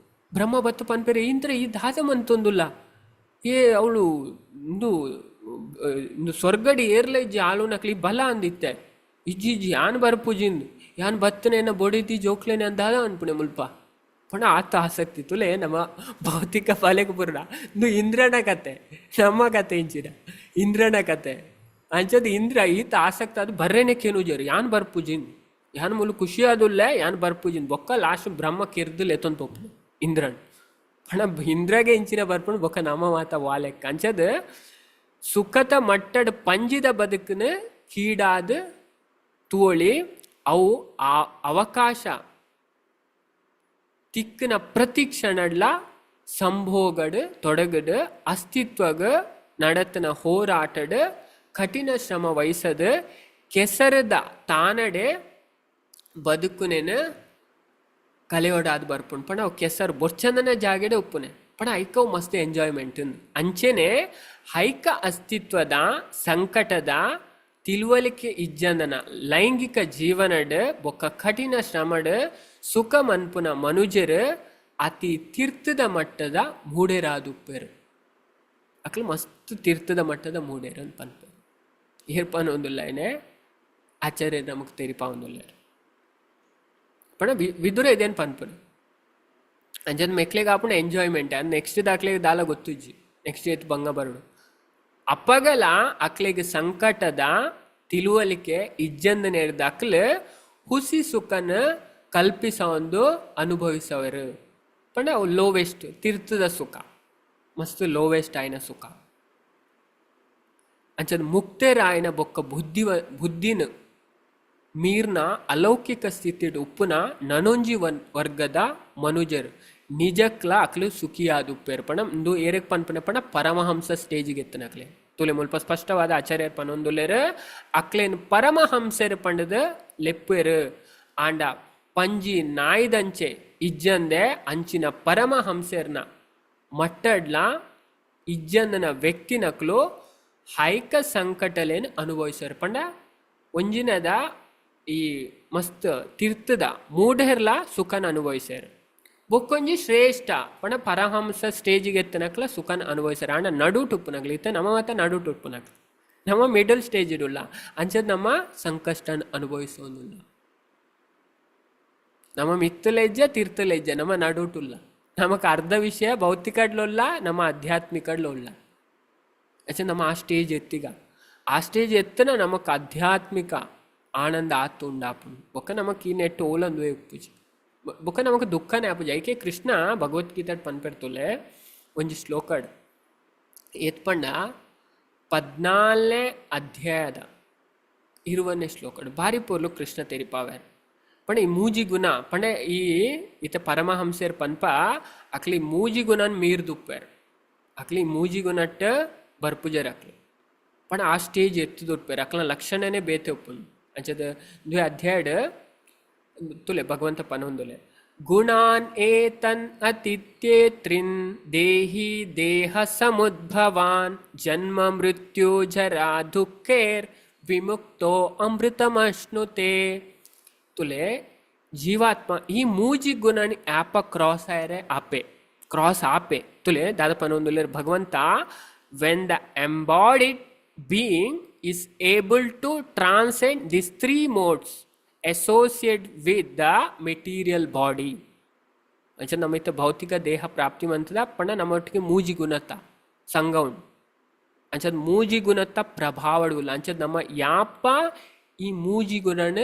ಬ್ರಹ್ಮ ಬತ್ತು ಪನ್ಪೇರೆ ಇಂದ್ರ ಈ ದಾದ ಮಂತೊಂದುಲ್ಲ ಏ ಅವಳು ಇಂದು ಇಂದು ಸ್ವರ್ಗಡಿ ಏರ್ಲ ಇಜ್ಜಿ ಆಳು ನಕ್ಲಿ ಬಲ ಅಂದಿತ್ತೆ ಇಜ್ಜಿ ಇಜ್ಜಿ ಯಾನ್ ಬರ್ಪುಜಿಂದು ಯಾನ್ ಬತ್ತನೇನ ಬೊಡಿತಿ ಜೋಕ್ಲೇನೆ ಅಂದಾದ ಅನ್ಪುಣೆ ಮುಲ್ಪ. ಪಂಡ ಆತ ಆಸಕ್ತಿ ತುಲೆ ನಮ್ಮ ಭೌತಿಕ ಫಲಕ್ಕೆ ಬುರ್ಡ ಇಂದು ಇಂದ್ರನ ಕತೆ ನಮ್ಮ ಕತೆ ಇಂಚಿನ ಇಂದ್ರನ ಕತೆ. ಅಂಚದ ಇಂದ್ರ ಈತ ಆಸಕ್ತ ಅದು ಬರ್ರೇನೆ ಕೇನುಜರು ಯಾನ್ ಬರ್ಪುಜಿನ್ ಯಾನ್ ಮುಲು ಖುಷಿ ಆದುಲ್ಲ ಯಾನ್ ಬರ್ಪುಜಿನ್ ಬೊಕ್ಕ ಲಾಸ್ಟ್ ಬ್ರಹ್ಮ ಕಿರ್ದು ಲೆತ್ತೊಂದು ಪೋಪುನು ಇಂದ್ರನ್. ಪಂಡ ಇಂದ್ರಗೆ ಇಂಚಿನ ಬರ್ಪುಣು ಬೊಕ್ಕ ನಮ್ಮ ಮಾತ ವಾಲೆಕ್ಕ. ಅಂಚದ ಸುಖತ ಮಟ್ಟಡ್ ಪಂಜಿದ ಬದುಕನ ಕೀಡಾದ ತೋಳಿ ಅವು ಆ ಅವಕಾಶ ತಿಕ್ಕನ ಪ್ರತಿ ಕ್ಷಣಡ್ಲ ಸಂಭೋಗಡ್ ತೊಡಗಡ್ ಅಸ್ತಿತ್ವಗ ನಡತನ ಹೋರಾಟಡ್ ಕಠಿಣ ಶ್ರಮ ವಹಿಸದ ಕೆಸರದ ತಾನಡೆ ಬದುಕುನೇನ ಕಲೆಯೋಡಾದ್ ಬರ್ಪುಂಡು. ಪಂಡ ಅವು ಕೆಸರು ಬೊರ್ಚಂದನ ಜಾಗೆಡೆ ಉಪ್ಪುನೆ ಪಂಡ ಐಕವು ಮಸ್ತ್ ಎಂಜಾಯ್ಮೆಂಟ್. ಅಂಚೆನೆ ಹೈಕ ಅಸ್ತಿತ್ವದ ಸಂಕಟದ ತಿಳುವಳಿಕೆ ಇಜ್ಜಂದನ ಲೈಂಗಿಕ ಜೀವನಡ್ ಬೊಕ್ಕ ಕಠಿಣ ಶ್ರಮಡ್ ಸುಖ ಮನ್ಪುನ ಮನುಜರು ಅತಿ ತೀರ್ಥದ ಮಟ್ಟದ ಮೂಡೆರಾದುಪ್ಪೇರು. ಅಕ್ಲು ಮಸ್ತ್ ತೀರ್ಥದ ಮಟ್ಟದ ಮೂಡೇರು ಅಂತ ಪನ್ಪೇರು. ಏರ್ಪನ ಒಂದುಲ್ಲ ಆಚಾರ್ಯ ನಮಕ್ ತೆರಿಪಾ ಒಂದುಲ್ಲ ಪಂಡ ವಿದುರ ಇದೇನು ಪನ್ಪುನು ಅಂಚದ ಮೆಕ್ಲೆಗ್ ಆಪುಂಡು ಎಂಜಾಯ್ಮೆಂಟ್ ಅದು ನೆಕ್ಸ್ಟ್ ದಾಕ್ಲೆಗ್ ದಾಲ ಗೊತ್ತಿಜ್ಜಿ ನೆಕ್ಸ್ಟ್ ಏತ್ ಬಂಗ ಬರಡು ಅಪ್ಪಗಲ ಅಕ್ಲೆಗ್ ಸಂಕಟದ ತಿಳುವಳಿಕೆ ಇಜ್ಜಂದ ನೇರ್ದ ಅಕ್ಲು ಹುಸಿ ಸುಖನ ಕಲ್ಪಿಸೊಂದು ಅನುಭವಿಸವರು. ಪಂಡ ಅವು ಲೋವೆಸ್ಟ್ ತೀರ್ಥದ ಸುಖ ಮಸ್ತ್ ಲೋವೆಸ್ಟ್ ಆಯ್ನ ಸುಖ. ಅಂಚದ ಮುಕ್ತರಾಯನ ಬೊಕ್ಕ ಬುದ್ಧಿನ ಮೀರ್ನ ಅಲೌಕಿಕ ಸ್ಥಿತಿಡ್ ಉಪ್ಪುನ ನನೊಂಜಿ ವರ್ಗದ ಮನುಜರು ನಿಜಕ್ಲ ಅಕ್ಲು ಸುಖಿಯಾದುಪ್ಪೇರು ಪಂಡ ಇಂದು ಏರೆಗ್ ಪನ್ಪುನ ಪಂಡ ಪರಮಹಂಸ ಸ್ಟೇಜಿಗೆ ಎತ್ತನಕ್ಲೆ ತುಲೆ ಮುಲ್ಪ ಸ್ಪಷ್ಟವಾದ ಆಚಾರ್ಯರ್ ಪನೊಂದುಲ್ಲೆರ್ ಅಕ್ಲೇನ್ ಪರಮಹಂಸೆರ್ ಪಂಡದ ಲೆಪ್ಪೆರ್ ಆಂಡ ಪಂಜಿ ನಾಯ್ದಂಚೆ ಇಜ್ಜಂದೆ ಅಂಚಿನ ಪರಮಹಂಸೆರ್ನ ಮಟ್ಟಡ್ಲ ಇಜ್ಜಂದನ ವ್ಯಕ್ತಿನಕ್ಲು ಹೈಕ ಸಂಕಟಲೇನ್ ಅನುಭವಿಸರ್ ಪಂಡ ಒಂಜಿನದ ಈ ಮಸ್ತ್ ತೀರ್ಥದ ಮೂಢೆರ್ಲ ಸುಖನ ಅನುಭವಿಸ್ಯಾರ. ಬೊಕ್ಕೊಂಜಿ ಶ್ರೇಷ್ಠ ಪಂಡ ಪರಹಂಸ ಸ್ಟೇಜಿಗೆ ಎತ್ತನಕ್ಲ ಸುಖನ ಅನುಭವಿಸ್ಯಾರ. ಆಂಡ ನಡು ಟುಪ್ಪುನಕ್ಲು ಇತ್ತ ನಮ್ಮ ಮಾತ ನಡು ಟುಪ್ಪುನಕ್ಲು ನಮ್ಮ ಮಿಡಲ್ ಸ್ಟೇಜ್ ಇಡುಲ್ಲ ಅಂಚದ್ ನಮ್ಮ ಸಂಕಷ್ಟ ಅನುಭವಿಸೋದಿಲ್ಲ. ನಮ್ಮ ಮಿತ್ತಲೆಜ್ಜ ತೀರ್ಥಲೆಜ್ಜ ನಮ್ಮ ನಡುಟುಲ್ಲ. ನಮಕ್ ಅರ್ಧ ವಿಷಯ ಭೌತಿಕಡ್ಲುಲ್ಲ, ನಮ್ಮ ಆಧ್ಯಾತ್ಮಿಕಡ್ಲುಲ್ಲ. ಅಚ್ಚ ನಮ್ಮ ಆ ಸ್ಟೇಜ್ ಎತ್ತಿಗ ಆ ಸ್ಟೇಜ್ ಎತ್ತನ ನಮಕ್ ಆಧ್ಯಾತ್ಮಿಕ ಆನಂದ ಆತು ಉಂಡಾಪುಂಡು. ಬೊಕ್ಕ ನಮಕ್ ಈ ನೆಟ್ಟು ಓಲಂದು ಉಪ್ಪುಜಿ, ಬೊಕ್ಕ ನಮಕ್ ದುಃಖನೇ ಆಪುಜಿ. ಐಕೆ ಕೃಷ್ಣ ಭಗವದ್ಗೀತೆ ಪನ್ಪೆರ್ತುಲೆ ಒಂಜಿ ಶ್ಲೋಕಡ್ ಏತ್ ಪಂಡ 14ನೇ ಅಧ್ಯಾಯದ 20ನೇ ಶ್ಲೋಕಡ್ ಭಾರಿ ಪೊರ್ಲು ಕೃಷ್ಣ ತೆರಿಪಾವ್ಯಾರ. ಪಂಡ ಈ ಮೂಜಿ ಗುಣ ಪಂಡ ಈ ಇತ ಪರಮಹಂಸೆರ್ ಪನ್ಪ ಅಕ್ಲಿ ಮೂಜಿ ಗುಣನ್ ಮೀರ್ದುಪ್ಪೇರ್. ಅಕ್ಲಿ ಮೂಜಿ ಗುಣಟ್ಟ ಬರ್ಪುಜರ್ ಅಕ್ಲು ಪಂಡ ಆ ಸ್ಟೇಜ್ ಎತ್ತುದುಪ್ಪೇರ್. ಅಕ್ಲ ಲಕ್ಷಣನೇ ಬೇತೆ ಉಪ್ಪುಂಡು. ಅಂಚದ ದ್ವೇ ಅಧ್ಯಾಯಡ್ ತುಲೆ ಭಗವಂತ ಪನೊಂದುಲೆ ಗುಣಾನ್ ಏತನ್ ಅತಿತ್ಯೇತ್ರಿನ್ ದೇಹಿ ದೇಹ ಸಮುದ್ಭವಾನ್ ಜನ್ಮ ಮೃತ್ಯು ಜರಾ ದುಃಖೇರ್ ವಿಮುಕ್ತೋ ಅಮೃತಮಶ್ನುತೆ. ತುಲೆ ಜೀವಾತ್ಮ ಈ ಮೂಜಿ ಗುಣನ್ ಆಪ ಕ್ರಾಸ್ ಆಯರೆ ಆಪೆ ಕ್ರಾಸ್ ಆಪೆ. ತುಲೆ ದಾದ ಪನೊಂದುಲ್ಲೆರ್ ಭಗವಂತ when the embodied being is able to transcend these three modes associated with the material body. ಅಂಚ ನಮ್ಮ ಇತ್ತ ಭೌತಿಕ ದೇಹ ಪ್ರಾಪ್ತಿ ಮಂತದ ಪಂಡ ನಮ್ಮೊಟ್ಟಿಗೆ ಮೂಜಿ ಗುಣತ ಸಂಘ ಉಂಡು. ಅಂಚದ ಮೂಜಿ ಗುಣತ ಪ್ರಭಾವಡುಲ್ಲ. ಅಂಚದ ನಮ್ಮ ಯಾಪ ಈ ಮೂಜಿ ಗುಣನ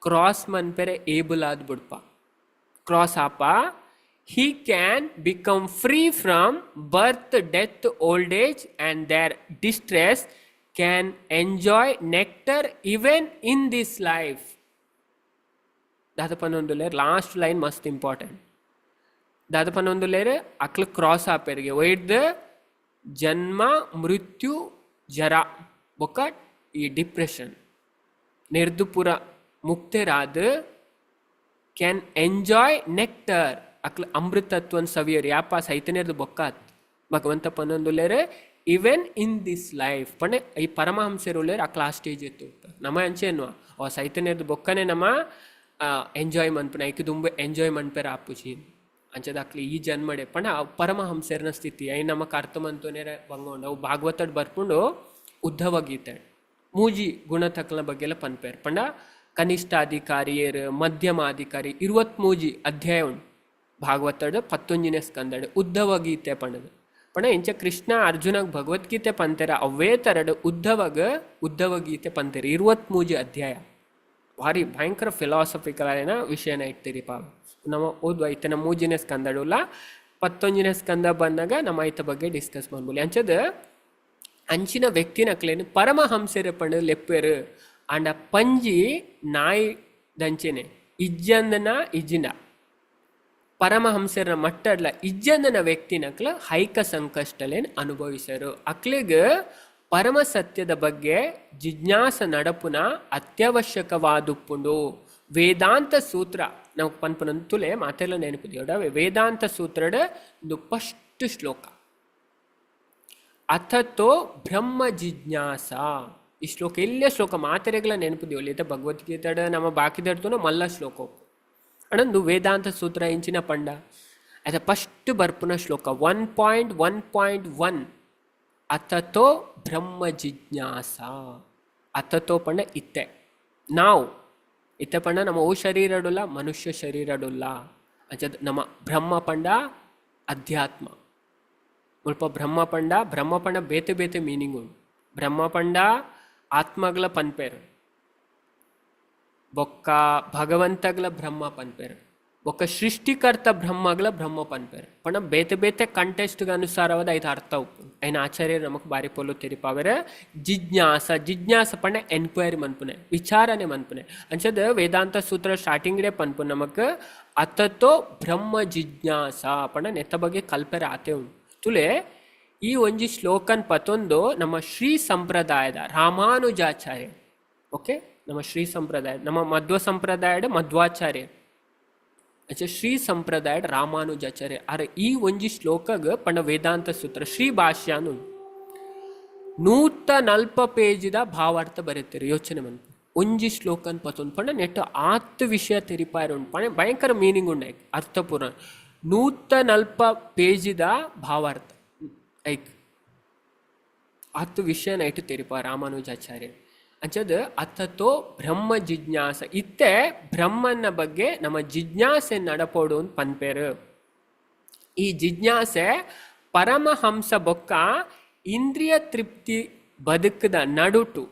ಕ್ರಾಸ್ ಮನ್ಪೆರೆ ಏಬಲ್ ಆದ್ ಬಿಡ್ಪ cross ಆಪ he can become free from birth, death, old age and their distress, can enjoy nectar even in this life. ದಾದ ಪನೊಂದುಲ್ಲೆರ್ ಲಾಸ್ಟ್ ಲೈನ್ ಮಸ್ತ್ ಇಂಪಾರ್ಟೆಂಟ್. ದಾದ ಪನೊಂದುಲ್ಲೆರ್ ಅಕ್ಲು ಕ್ರಾಸ್ ಆಪೆರ್ಗೆ ಒಯ್ದ್ ಜನ್ಮ ಮೃತ್ಯು ಜರ ಬೊಕ್ಕ ಈ ಡಿಪ್ರೆಷನ್ ನೆರ್ದು ಪೂರ ಮುಕ್ತರಾದ can enjoy nectar. ಅಕ್ಲ ಅಮೃತತ್ವನ್ ಸವಿಯರ್ ಯಾಪ ಸೈತನೇರ್ದು ಬೊಕ್ಕಾತ್ ಭಗವಂತ ಪನೊಂದುಲ್ಲೆರ್ ಇವನ್ ಇನ್ this life. ಪಂಡ ಈ ಪರಮಹಂಸರು ಅಕ್ಲ ಆ ಸ್ಟೇಜ್ ಎತ್ತು ನಮ್ಮ ಅಂಚೆ ಎನ್ನುವ ಅವ ಸೈತನೇರ್ದು ಬೊಕ್ಕನೆ ನಮ್ಮ ಎಂಜಾಯ್ ಮನ್ಪುನ ಐಕ್ ದುಂಬು ಎಂಜಾಯ್ ಮನ್ಪೆರ ಆಪುಜಿ. ಅಂಚದ ಅಕ್ಲು ಈ ಜನ್ಮಡೆ ಪಂಡ ಆ ಪರಮಹಂಸರ್ನ ಸ್ಥಿತಿ I ನಮಕ್ ಅರ್ಥ ಮಂತೋನೇರ ಬಂಗೊಂಡು ಅವು ಭಾಗವತಡ್ ಬರ್ಪುಂಡು ಉದ್ಧವ ಗೀತೆ ಮೂಜಿ ಗುಣತಕ್ಲ ಬಗ್ಗೆ ಎಲ್ಲ ಪನ್ಪೇರ್. ಪಂಡ ಕನಿಷ್ಠಾಧಿಕಾರಿಯರ್ ಮಧ್ಯಮಾಧಿಕಾರಿ 23 ಅಧ್ಯಾಯ ಉಂಡು ಭಾಗವತಡ್ 19ನೇ ಸ್ಕಂದಡ್ ಉದ್ಧವ ಗೀತೆ ಪಂಡದು. ಪಂಡ ಇಂಚ ಕೃಷ್ಣ ಅರ್ಜುನಗ್ ಭಗವದ್ಗೀತೆ ಪಂತೆರ ಅವೇ ತರಡ್ ಉದ್ಧವಗ ಉದ್ಧವ ಗೀತೆ ಪಂತೆರ 23 ಅಧ್ಯಾಯ ಭಾರಿ ಭಯಂಕರ ಫಿಲಾಸಫಿಕಲ್ ಆಯ್ನ ವಿಷಯನ ಇಡ್ತೀರಿ ಪಾಪ. ನಮ್ಮ ಓದುವ ಇತ್ತನ ಮೂಜಿನೇ ಸ್ಕಂದಡುಲ್ಲ 19ನೇ ಸ್ಕಂದ ಬಂದಾಗ ನಮ್ಮ ಐತ ಬಗ್ಗೆ ಡಿಸ್ಕಸ್ ಮಾಡ್ಬೋದು. ಅಂಚದ ಅಂಚಿನ ವ್ಯಕ್ತಿನಕ್ಲೇನು ಪರಮಹಂಸರ ಪಂಡ ಲೆಪ್ಪೇರು. ಆಂಡ ಪಂಜಿ ನಾಯಿ ದಂಚೆನೆ ಇಜ್ಜಂದನ ಇಜ್ಜಿನ ಪರಮಹಂಸರ ಮಟ್ಟಡ್ಲ ಇಜ್ಜಂದನ ವ್ಯಕ್ತಿನಕ್ಲ ಹೈಕ ಸಂಕಷ್ಟಲೇನ್ ಅನುಭವಿಸರು. ಅಕ್ಲೆಗ್ ಪರಮ ಸತ್ಯದ ಬಗ್ಗೆ ಜಿಜ್ಞಾಸ ನಡಪುನ ಅತ್ಯವಶ್ಯಕವಾದುಪ್ಪುಂಡು. ವೇದಾಂತ ಸೂತ್ರ ನಾವು ಪನ್ಪುನಂತುಲೆ ಮಾತೆಲ್ಲ ನೆನಪುದಿಯೋಡ ವೇದಾಂತ ಸೂತ್ರದ ಒಂದು ಫಸ್ಟ್ ಶ್ಲೋಕ ಅಥತೋ ಬ್ರಹ್ಮ ಜಿಜ್ಞಾಸ. ಈ ಶ್ಲೋಕ ಎಲ್ಲೇ ಶ್ಲೋಕ ಮಾತೆರೆಗಳ ನೆನಪುದಿಯೋಲಿ ಇತ್ತ ಭಗವದ್ಗೀತೆಡ ನಮ್ಮ ಬಾಕಿದಡ್ತು ಮಲ್ಲ ಶ್ಲೋಕ ಅಣಂದು ವೇದಾಂತ ಸೂತ್ರ ಇಂಚಿನ ಪಂಡ ಅದ ಫಸ್ಟ್ ಬರ್ಪುನ ಶ್ಲೋಕ 1.1.1 ಅಥತೋ ಬ್ರಹ್ಮ ಜಿಜ್ಞಾಸ. ಅಥತೋ ಪಂಡ ಇತ್ತೆ ನಾವು ಇತ್ತೆ ಪಂಡ ನಮ್ಮ ಓ ಶರೀರಡುಲ್ಲ ಮನುಷ್ಯ ಶರೀರಡುಲ್ಲ ಅಂಚದ ನಮ್ಮ ಬ್ರಹ್ಮ ಪಂಡ ಅಧ್ಯಾತ್ಮ. ಮುಲ್ಪ ಬ್ರಹ್ಮ ಪಂಡ ಬ್ರಹ್ಮ ಪಂಡ ಬೇತೆ ಬೇತೆ ಮೀನಿಂಗ್ ಉಂಡು. ಬ್ರಹ್ಮ ಪಂಡ ಆತ್ಮಗಳ ಪನ್ಪೇರು, ಬೊಕ್ಕ ಭಗವಂತಗಳ ಬ್ರಹ್ಮ ಪನ್ಪೇರು, ಬೊಕ್ಕ ಸೃಷ್ಟಿಕರ್ತ ಬ್ರಹ್ಮಗ್ಲ ಬ್ರಹ್ಮ ಪನ್ಪೆರ್ ಪಂಡ ಬೇತೆ ಬೇತೆ ಕಂಟೆಸ್ಟ್ಗೆ ಅನುಸಾರವಾದ ಐತ ಅರ್ಥ ಉಪ್ಪು. ಐನ ಆಚಾರ್ಯರು ನಮಕ್ ಬಾರಿ ಪೊಲು ತೆರಿಪಾವೆರ್. ಜಿಜ್ಞಾಸ ಜಿಜ್ಞಾಸ ಪಂಡ ಎನ್ಕ್ವೈರಿ ಮನ್ಪುನೆ, ವಿಚಾರಣೆ ಮನ್ಪುನೆ. ಅಂಚದ ವೇದಾಂತ ಸೂತ್ರ ಸ್ಟಾರ್ಟಿಂಗ್ ಡೇ ಪನ್ಪು ನಮಕ್ ಅತತೋ ಬ್ರಹ್ಮ ಜಿಜ್ಞಾಸ ಪಂಡ ನೆತ್ತ ಬಗ್ಗೆ ಕಲ್ಪೆರೆ ಆತೆ ಉಂಡು. ತುಲೆ ಈ ಒಂಜಿ ಶ್ಲೋಕನ್ ಪತೊಂದು ನಮ್ಮ ಶ್ರೀ ಸಂಪ್ರದಾಯದ ರಾಮಾನುಜಾಚಾರ್ಯ, ಓಕೆ, ನಮ್ಮ ಶ್ರೀ ಸಂಪ್ರದಾಯ, ನಮ್ಮ ಮಧ್ವ ಸಂಪ್ರದಾಯದ ಮಧ್ವಾಚಾರ್ಯ, ಅಚ್ಚ ಶ್ರೀ ಸಂಪ್ರದಾಯದ ರಾಮಾನುಜಾಚಾರ್ಯ ಅರ ಈ ಒಂಜಿ ಶ್ಲೋಕಗ್ ಪಂಡ ವೇದಾಂತ ಸೂತ್ರ ಶ್ರೀ ಭಾಷ್ಯಾನು 140 ಪೇಜಿದ ಭಾವಾರ್ಥ ಬರೀತಾರೆ. ಯೋಚನೆ ಮನ್ಪು ಒಂಜಿ ಶ್ಲೋಕನ್ ಪತೊಂದು ಪಂಡ ನೆಟ್ಟು ಆತ್ ವಿಷಯ ತೆರಿಪಾಯರ್ ಉಂಡು ಪಂಡ ಭಯಂಕರ ಮೀನಿಂಗ್ ಉಂಡು ಐಕ್ ಅರ್ಥಪೂರ್ಣ 140 ಪೇಜಿದ ಭಾವಾರ್ಥ ಐಕ್ ಆತ್ ವಿಷಯ ನೈಟ್ ತೆರಿಪ ರಾಮಾನುಜಾಚಾರ್ಯ. ಅಂಚದ ಅತ್ತತೋ ಬ್ರಹ್ಮ ಜಿಜ್ಞಾಸ ಇತ್ತೆ ಬ್ರಹ್ಮನ ಬಗ್ಗೆ ನಮ್ಮ ಜಿಜ್ಞಾಸೆ ನಡಪೋಡು ಅಂತ ಪನ್ಪೇರು. ಈ ಜಿಜ್ಞಾಸೆ ಪರಮಹಂಸ ಬೊಕ್ಕ ಇಂದ್ರಿಯ ತೃಪ್ತಿ ಬದುಕದ ನಡುಟು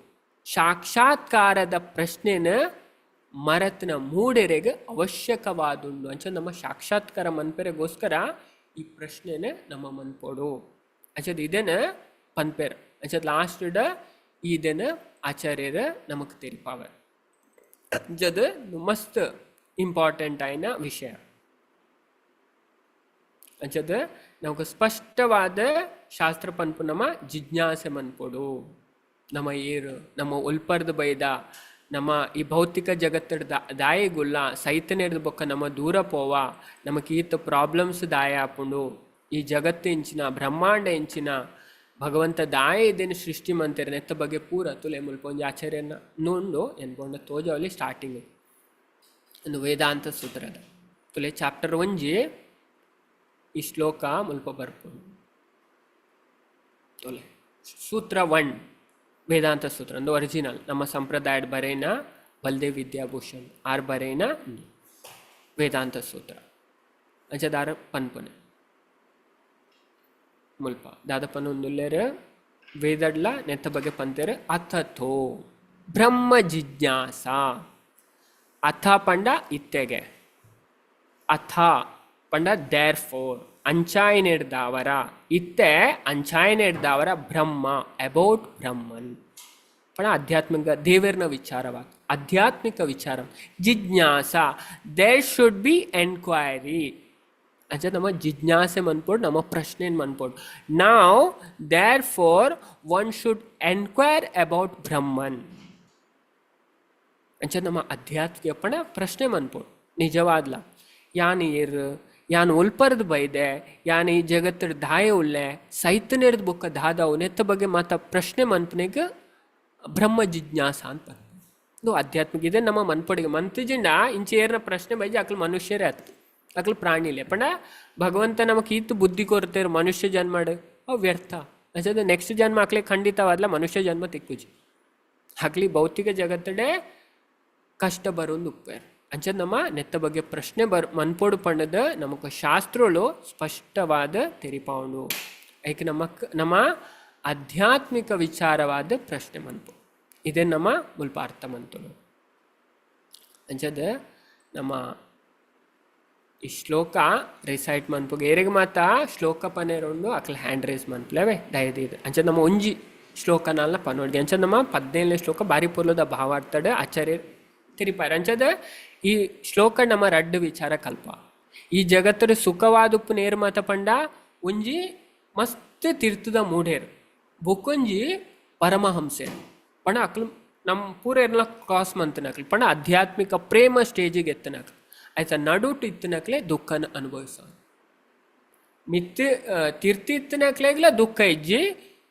ಸಾಕ್ಷಾತ್ಕಾರದ ಪ್ರಶ್ನೆನ ಮರತ್ನ ಮೂಡೆರೆಗೆ ಅವಶ್ಯಕವಾದುಂಡು. ಅಂಚ ನಮ್ಮ ಸಾಕ್ಷಾತ್ಕಾರ ಮನ್ಪೆರೆಗೋಸ್ಕರ ಈ ಪ್ರಶ್ನೆನ ನಮ್ಮ ಮನ್ಪೋಡು. ಅಂಚದ ಇದೇನ ಪನ್ಪೇರು. ಅಂಚದ ಲಾಸ್ಟ್ ಇದನ್ನ ಆಚಾರ್ಯರ ನಮಕ್ ತೆರಿಪಾವ. ಅಂಚದ ಮಸ್ತ್ ಇಂಪಾರ್ಟೆಂಟ್ ಆಯ್ನ ವಿಷಯ. ಅಂಚದ ನಮಕ್ ಸ್ಪಷ್ಟವಾದ ಶಾಸ್ತ್ರ ಪನ್ಪು ನಮ್ಮ ಜಿಜ್ಞಾಸೆ ಮನ್ಪೋಡು. ನಮ್ಮ ಏರು ನಮ್ಮ ಉಲ್ಪರ್ದ ಬೈದ ನಮ್ಮ ಈ ಭೌತಿಕ ಜಗತ್ತದ ದಾಯಗುಲ್ಲ ಸೈತನೆರ್ದ ಬೊಕ್ಕ ನಮ್ಮ ದೂರ ಪೋವ ನಮಕ್ ಈತ ಪ್ರಾಬ್ಲಮ್ಸ್ ದಾಯ ಆಪುಂಡು. ಈ ಜಗತ್ತು ಇಂಚಿನ ಬ್ರಹ್ಮಾಂಡ ಇಂಚಿನ ಭಗವಂತ ದಾಯ ಇದೇನು ಸೃಷ್ಟಿ ಮಂತಿರ ನೆತ್ತ ಬಗ್ಗೆ ಪೂರ ತುಲೆ ಮುಲ್ಪ ಒಂಜಿ ಆಚಾರ್ಯನ ನುಂಡು ಎನ್ಪೊಂಡ ತೋಜವಲಿ ಸ್ಟಾರ್ಟಿಂಗ್ ಒಂದು ವೇದಾಂತ ಸೂತ್ರದ ತುಲೆ ಚಾಪ್ಟರ್ ಒಂಜಿ ಈ ಶ್ಲೋಕ ಮುಲ್ಪ ಬರ್ಪುಂಡು. ತುಲೆ ಸೂತ್ರ 1 ವೇದಾಂತ ಸೂತ್ರ ಒಂದು ಒರಿಜಿನಲ್ ನಮ್ಮ ಸಂಪ್ರದಾಯದ ಬರೇನ ಬಲ್ದೇವ್ ವಿದ್ಯಾಭೂಷಣ್ ಆರ್ ಬರೇನ ವೇದಾಂತ ಸೂತ್ರ ಅಂಚದಾರ ಪನ್ಪುನೆ ಮುಲ್ಪ ದಾದಪ್ಪನ ಒಂದುಲ್ಲೇರು ವೇದಡ್ಲ ನೆತ್ತ ಬಗ್ಗೆ ಪಂತೇರು. ಅಥಥೋ ಬ್ರಹ್ಮ ಜಿಜ್ಞಾಸ ಅಥ ಪಂಡ ಇತ್ತೆಗೆ ಅಥ ಪಂಡ there four ಅಂಚಾಯನೆಡ್ದಾವರ ಇತ್ತೆ ಅಂಚಾಯನೆಡ್ದಾವರ ಬ್ರಹ್ಮ ಅಬೌಟ್ ಬ್ರಹ್ಮನ್ ಪಣ ಆಧ್ಯಾತ್ಮಿಕ ದೇವರ್ನ ವಿಚಾರವಾಗ ಆಧ್ಯಾತ್ಮಿಕ ವಿಚಾರ ಜಿಜ್ಞಾಸ there should be enquiry. ಅಂಚ ನಮ್ಮ ಜಿಜ್ಞಾಸೆ ಮನ್ಪೋಡು ನಮ್ಮ ಪ್ರಶ್ನೆ ಮನ್ಪೋಡು. ನಾವು therefore one should enquire about Brahman. ಅಂಚ ನಮ್ಮ ಆಧ್ಯಾತ್ಮಿಕ ಪಣ ಪ್ರಶ್ನೆ ಮನ್ಪೋಡು ನಿಜವಾದ್ಲ ಯಾನ್ ಏರ್ ಯಾನ್ ಉಲ್ಪರ್ದು ಬೈದೆ ಯಾನ್ ಈ ಜಗತ್ತದ ದಾಯ ಉಲ್ಲೆ ಸೈತನೆರ್ದು ಬೊಕ್ಕ ದಾದವು ನೆತ್ತ ಬಗ್ಗೆ ಮಾತ ಪ್ರಶ್ನೆ ಮನ್ಪನೆಗ್ ಬ್ರಹ್ಮ ಜಿಜ್ಞಾಸ ಅಂತ ಇದು ಆಧ್ಯಾತ್ಮಿಕ ಇದೆ ನಮ್ಮ ಮನ್ಪೊಡಿಗೆ ಮಂತಜಿಂಡ ಇಂಚ ಏರ್ನ ಪ್ರಶ್ನೆ ಬೈಜೆ ಅಕ್ಲು ಮನುಷ್ಯರೇ ಆತ್ ಅಕ್ಲು ಪ್ರಾಣಿಲೆ ಪಂಡ ಭಗವಂತ ನಮಕ್ ಈತ್ ಬುದ್ಧಿ ಕೊರ್ತೇರು ಮನುಷ್ಯ ಜನ್ಮ ಅವು ವ್ಯರ್ಥ. ಅಂಚದ ನೆಕ್ಸ್ಟ್ ಜನ್ಮ ಆಕ್ಲೆ ಖಂಡಿತವಾದ್ಲ ಮನುಷ್ಯ ಜನ್ಮ ತಿಕ್ಕುಜಿ ಹಾಕ್ಲಿ ಭೌತಿಕ ಜಗತ್ತಡೆ ಕಷ್ಟ ಬರೋದು ಉಪ್ಪೇರು. ಅಂಚ ನಮ್ಮ ನೆತ್ತ ಬಗ್ಗೆ ಪ್ರಶ್ನೆ ಮನ್ಪೋಡು ಪಂಡದ ನಮಕ್ ಶಾಸ್ತ್ರಗಳು ಸ್ಪಷ್ಟವಾದ ತೆರಿಪಾವುಂಡು. ಐಕ್ ನಮ್ಮ ಆಧ್ಯಾತ್ಮಿಕ ವಿಚಾರವಾದ ಪ್ರಶ್ನೆ ಮನ್ಪು ಇದೇ ನಮ್ಮ ಮುಲ್ಪ ಅರ್ಥ ಮಂತುನು. ಅಂಚದ ನಮ್ಮ ಈ ಶ್ಲೋಕ ರಿಸೈಟ್ ಮನ್ಪುಗ ಏರೆಗ್ ಮಾತ ಶ್ಲೋಕ ಪನೇರುಂಡು ಅಕ್ಲ ಹ್ಯಾಂಡ್ ರೇಸ್ ಮನ್ಪುಲವೇ ದಯದೀದ್. ಅಂಚ ನಮ್ಮ ಒಂಜಿ ಶ್ಲೋಕನಲ್ಲ ಪನೋಡ್ಗೆ ಅಂಚ ನಮ್ಮ 17ನೇ ಶ್ಲೋಕ ಬಾರಿ ಪೊರ್ಲುದ ಭಾವಾರ್ಥಡ್ ಆಚಾರ್ಯ ತೆರಿಪಾಯರ್. ಅಂಚದ ಈ ಶ್ಲೋಕ ನಮ್ಮ ರಡ್ಡು ವಿಚಾರ ಕಲ್ಪ ಈ ಜಗತ್ತದ ಸುಖವಾದುಪ್ಪು ನೇರು ಮಾತ ಪಂಡ ಒಂಜಿ ಮಸ್ತ್ ತೀರ್ಥದ ಮೂಢೇರು ಬೊಕ್ಕೊಂಜಿ ಪರಮಹಂಸೆ ಪಂಡ ಅಕ್ಲು ನಮ್ಮ ಪೂರ ಏರ್ಲ ಕ್ರಾಸ್ ಮಂತನಕ್ಲು ಪಂಡ ಆಧ್ಯಾತ್ಮಿಕ ಪ್ರೇಮ ಸ್ಟೇಜಿಗೆ ಎತ್ತನಕ್ಲು ಆಯ್ತಾ ನಡುಟು ಇತ್ತನಕ್ಲೆ ದುಃಖನ ಅನುಭವಿಸ ಮಿತ್ ತೀರ್ಥ ಇತ್ತನಕ್ಲೆಗ್ಲ ದುಃಖ ಇಜ್ಜಿ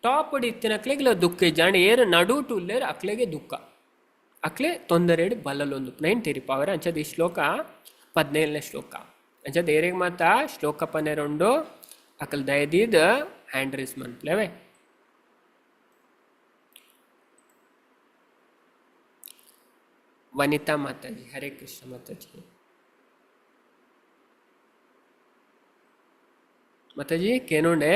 ಟಾಪ್ ಇತ್ತನಕ್ಲೆಗ್ಲ ದುಃಖ ಇಜ್ಜಿ ಅಂಡ್ ಏರು ನಡುಟು ಉಲ್ಲೇರು ಅಕ್ಲೆಗೆ ದುಃಖ ಅಕ್ಲೆ ತೊಂದರೆ ಬಲ್ಲಲೊಂದು ನೈನ್ ತೆರಿಪಾವರ. ಅಂಚದ ಈ ಶ್ಲೋಕ 17ನೇ ಶ್ಲೋಕ ಅಂಚದ ಏರೆಗ್ ಮಾತ ಶ್ಲೋಕ ಪನ್ನೆರುಂಡು ಅಕಲ್ ದಯದೀದ್ ಹ್ಯಾಂಡ್ ರೇಸ್ ಮನ್ಪುಲೆವೆ. ವನಿತಾ ಮಾತಾಜಿ, ಹರೇ ಕೃಷ್ಣ ಮಾತಾಜಿ. ಮಾತಾಜಿ ಕೇನೋಂಡೆ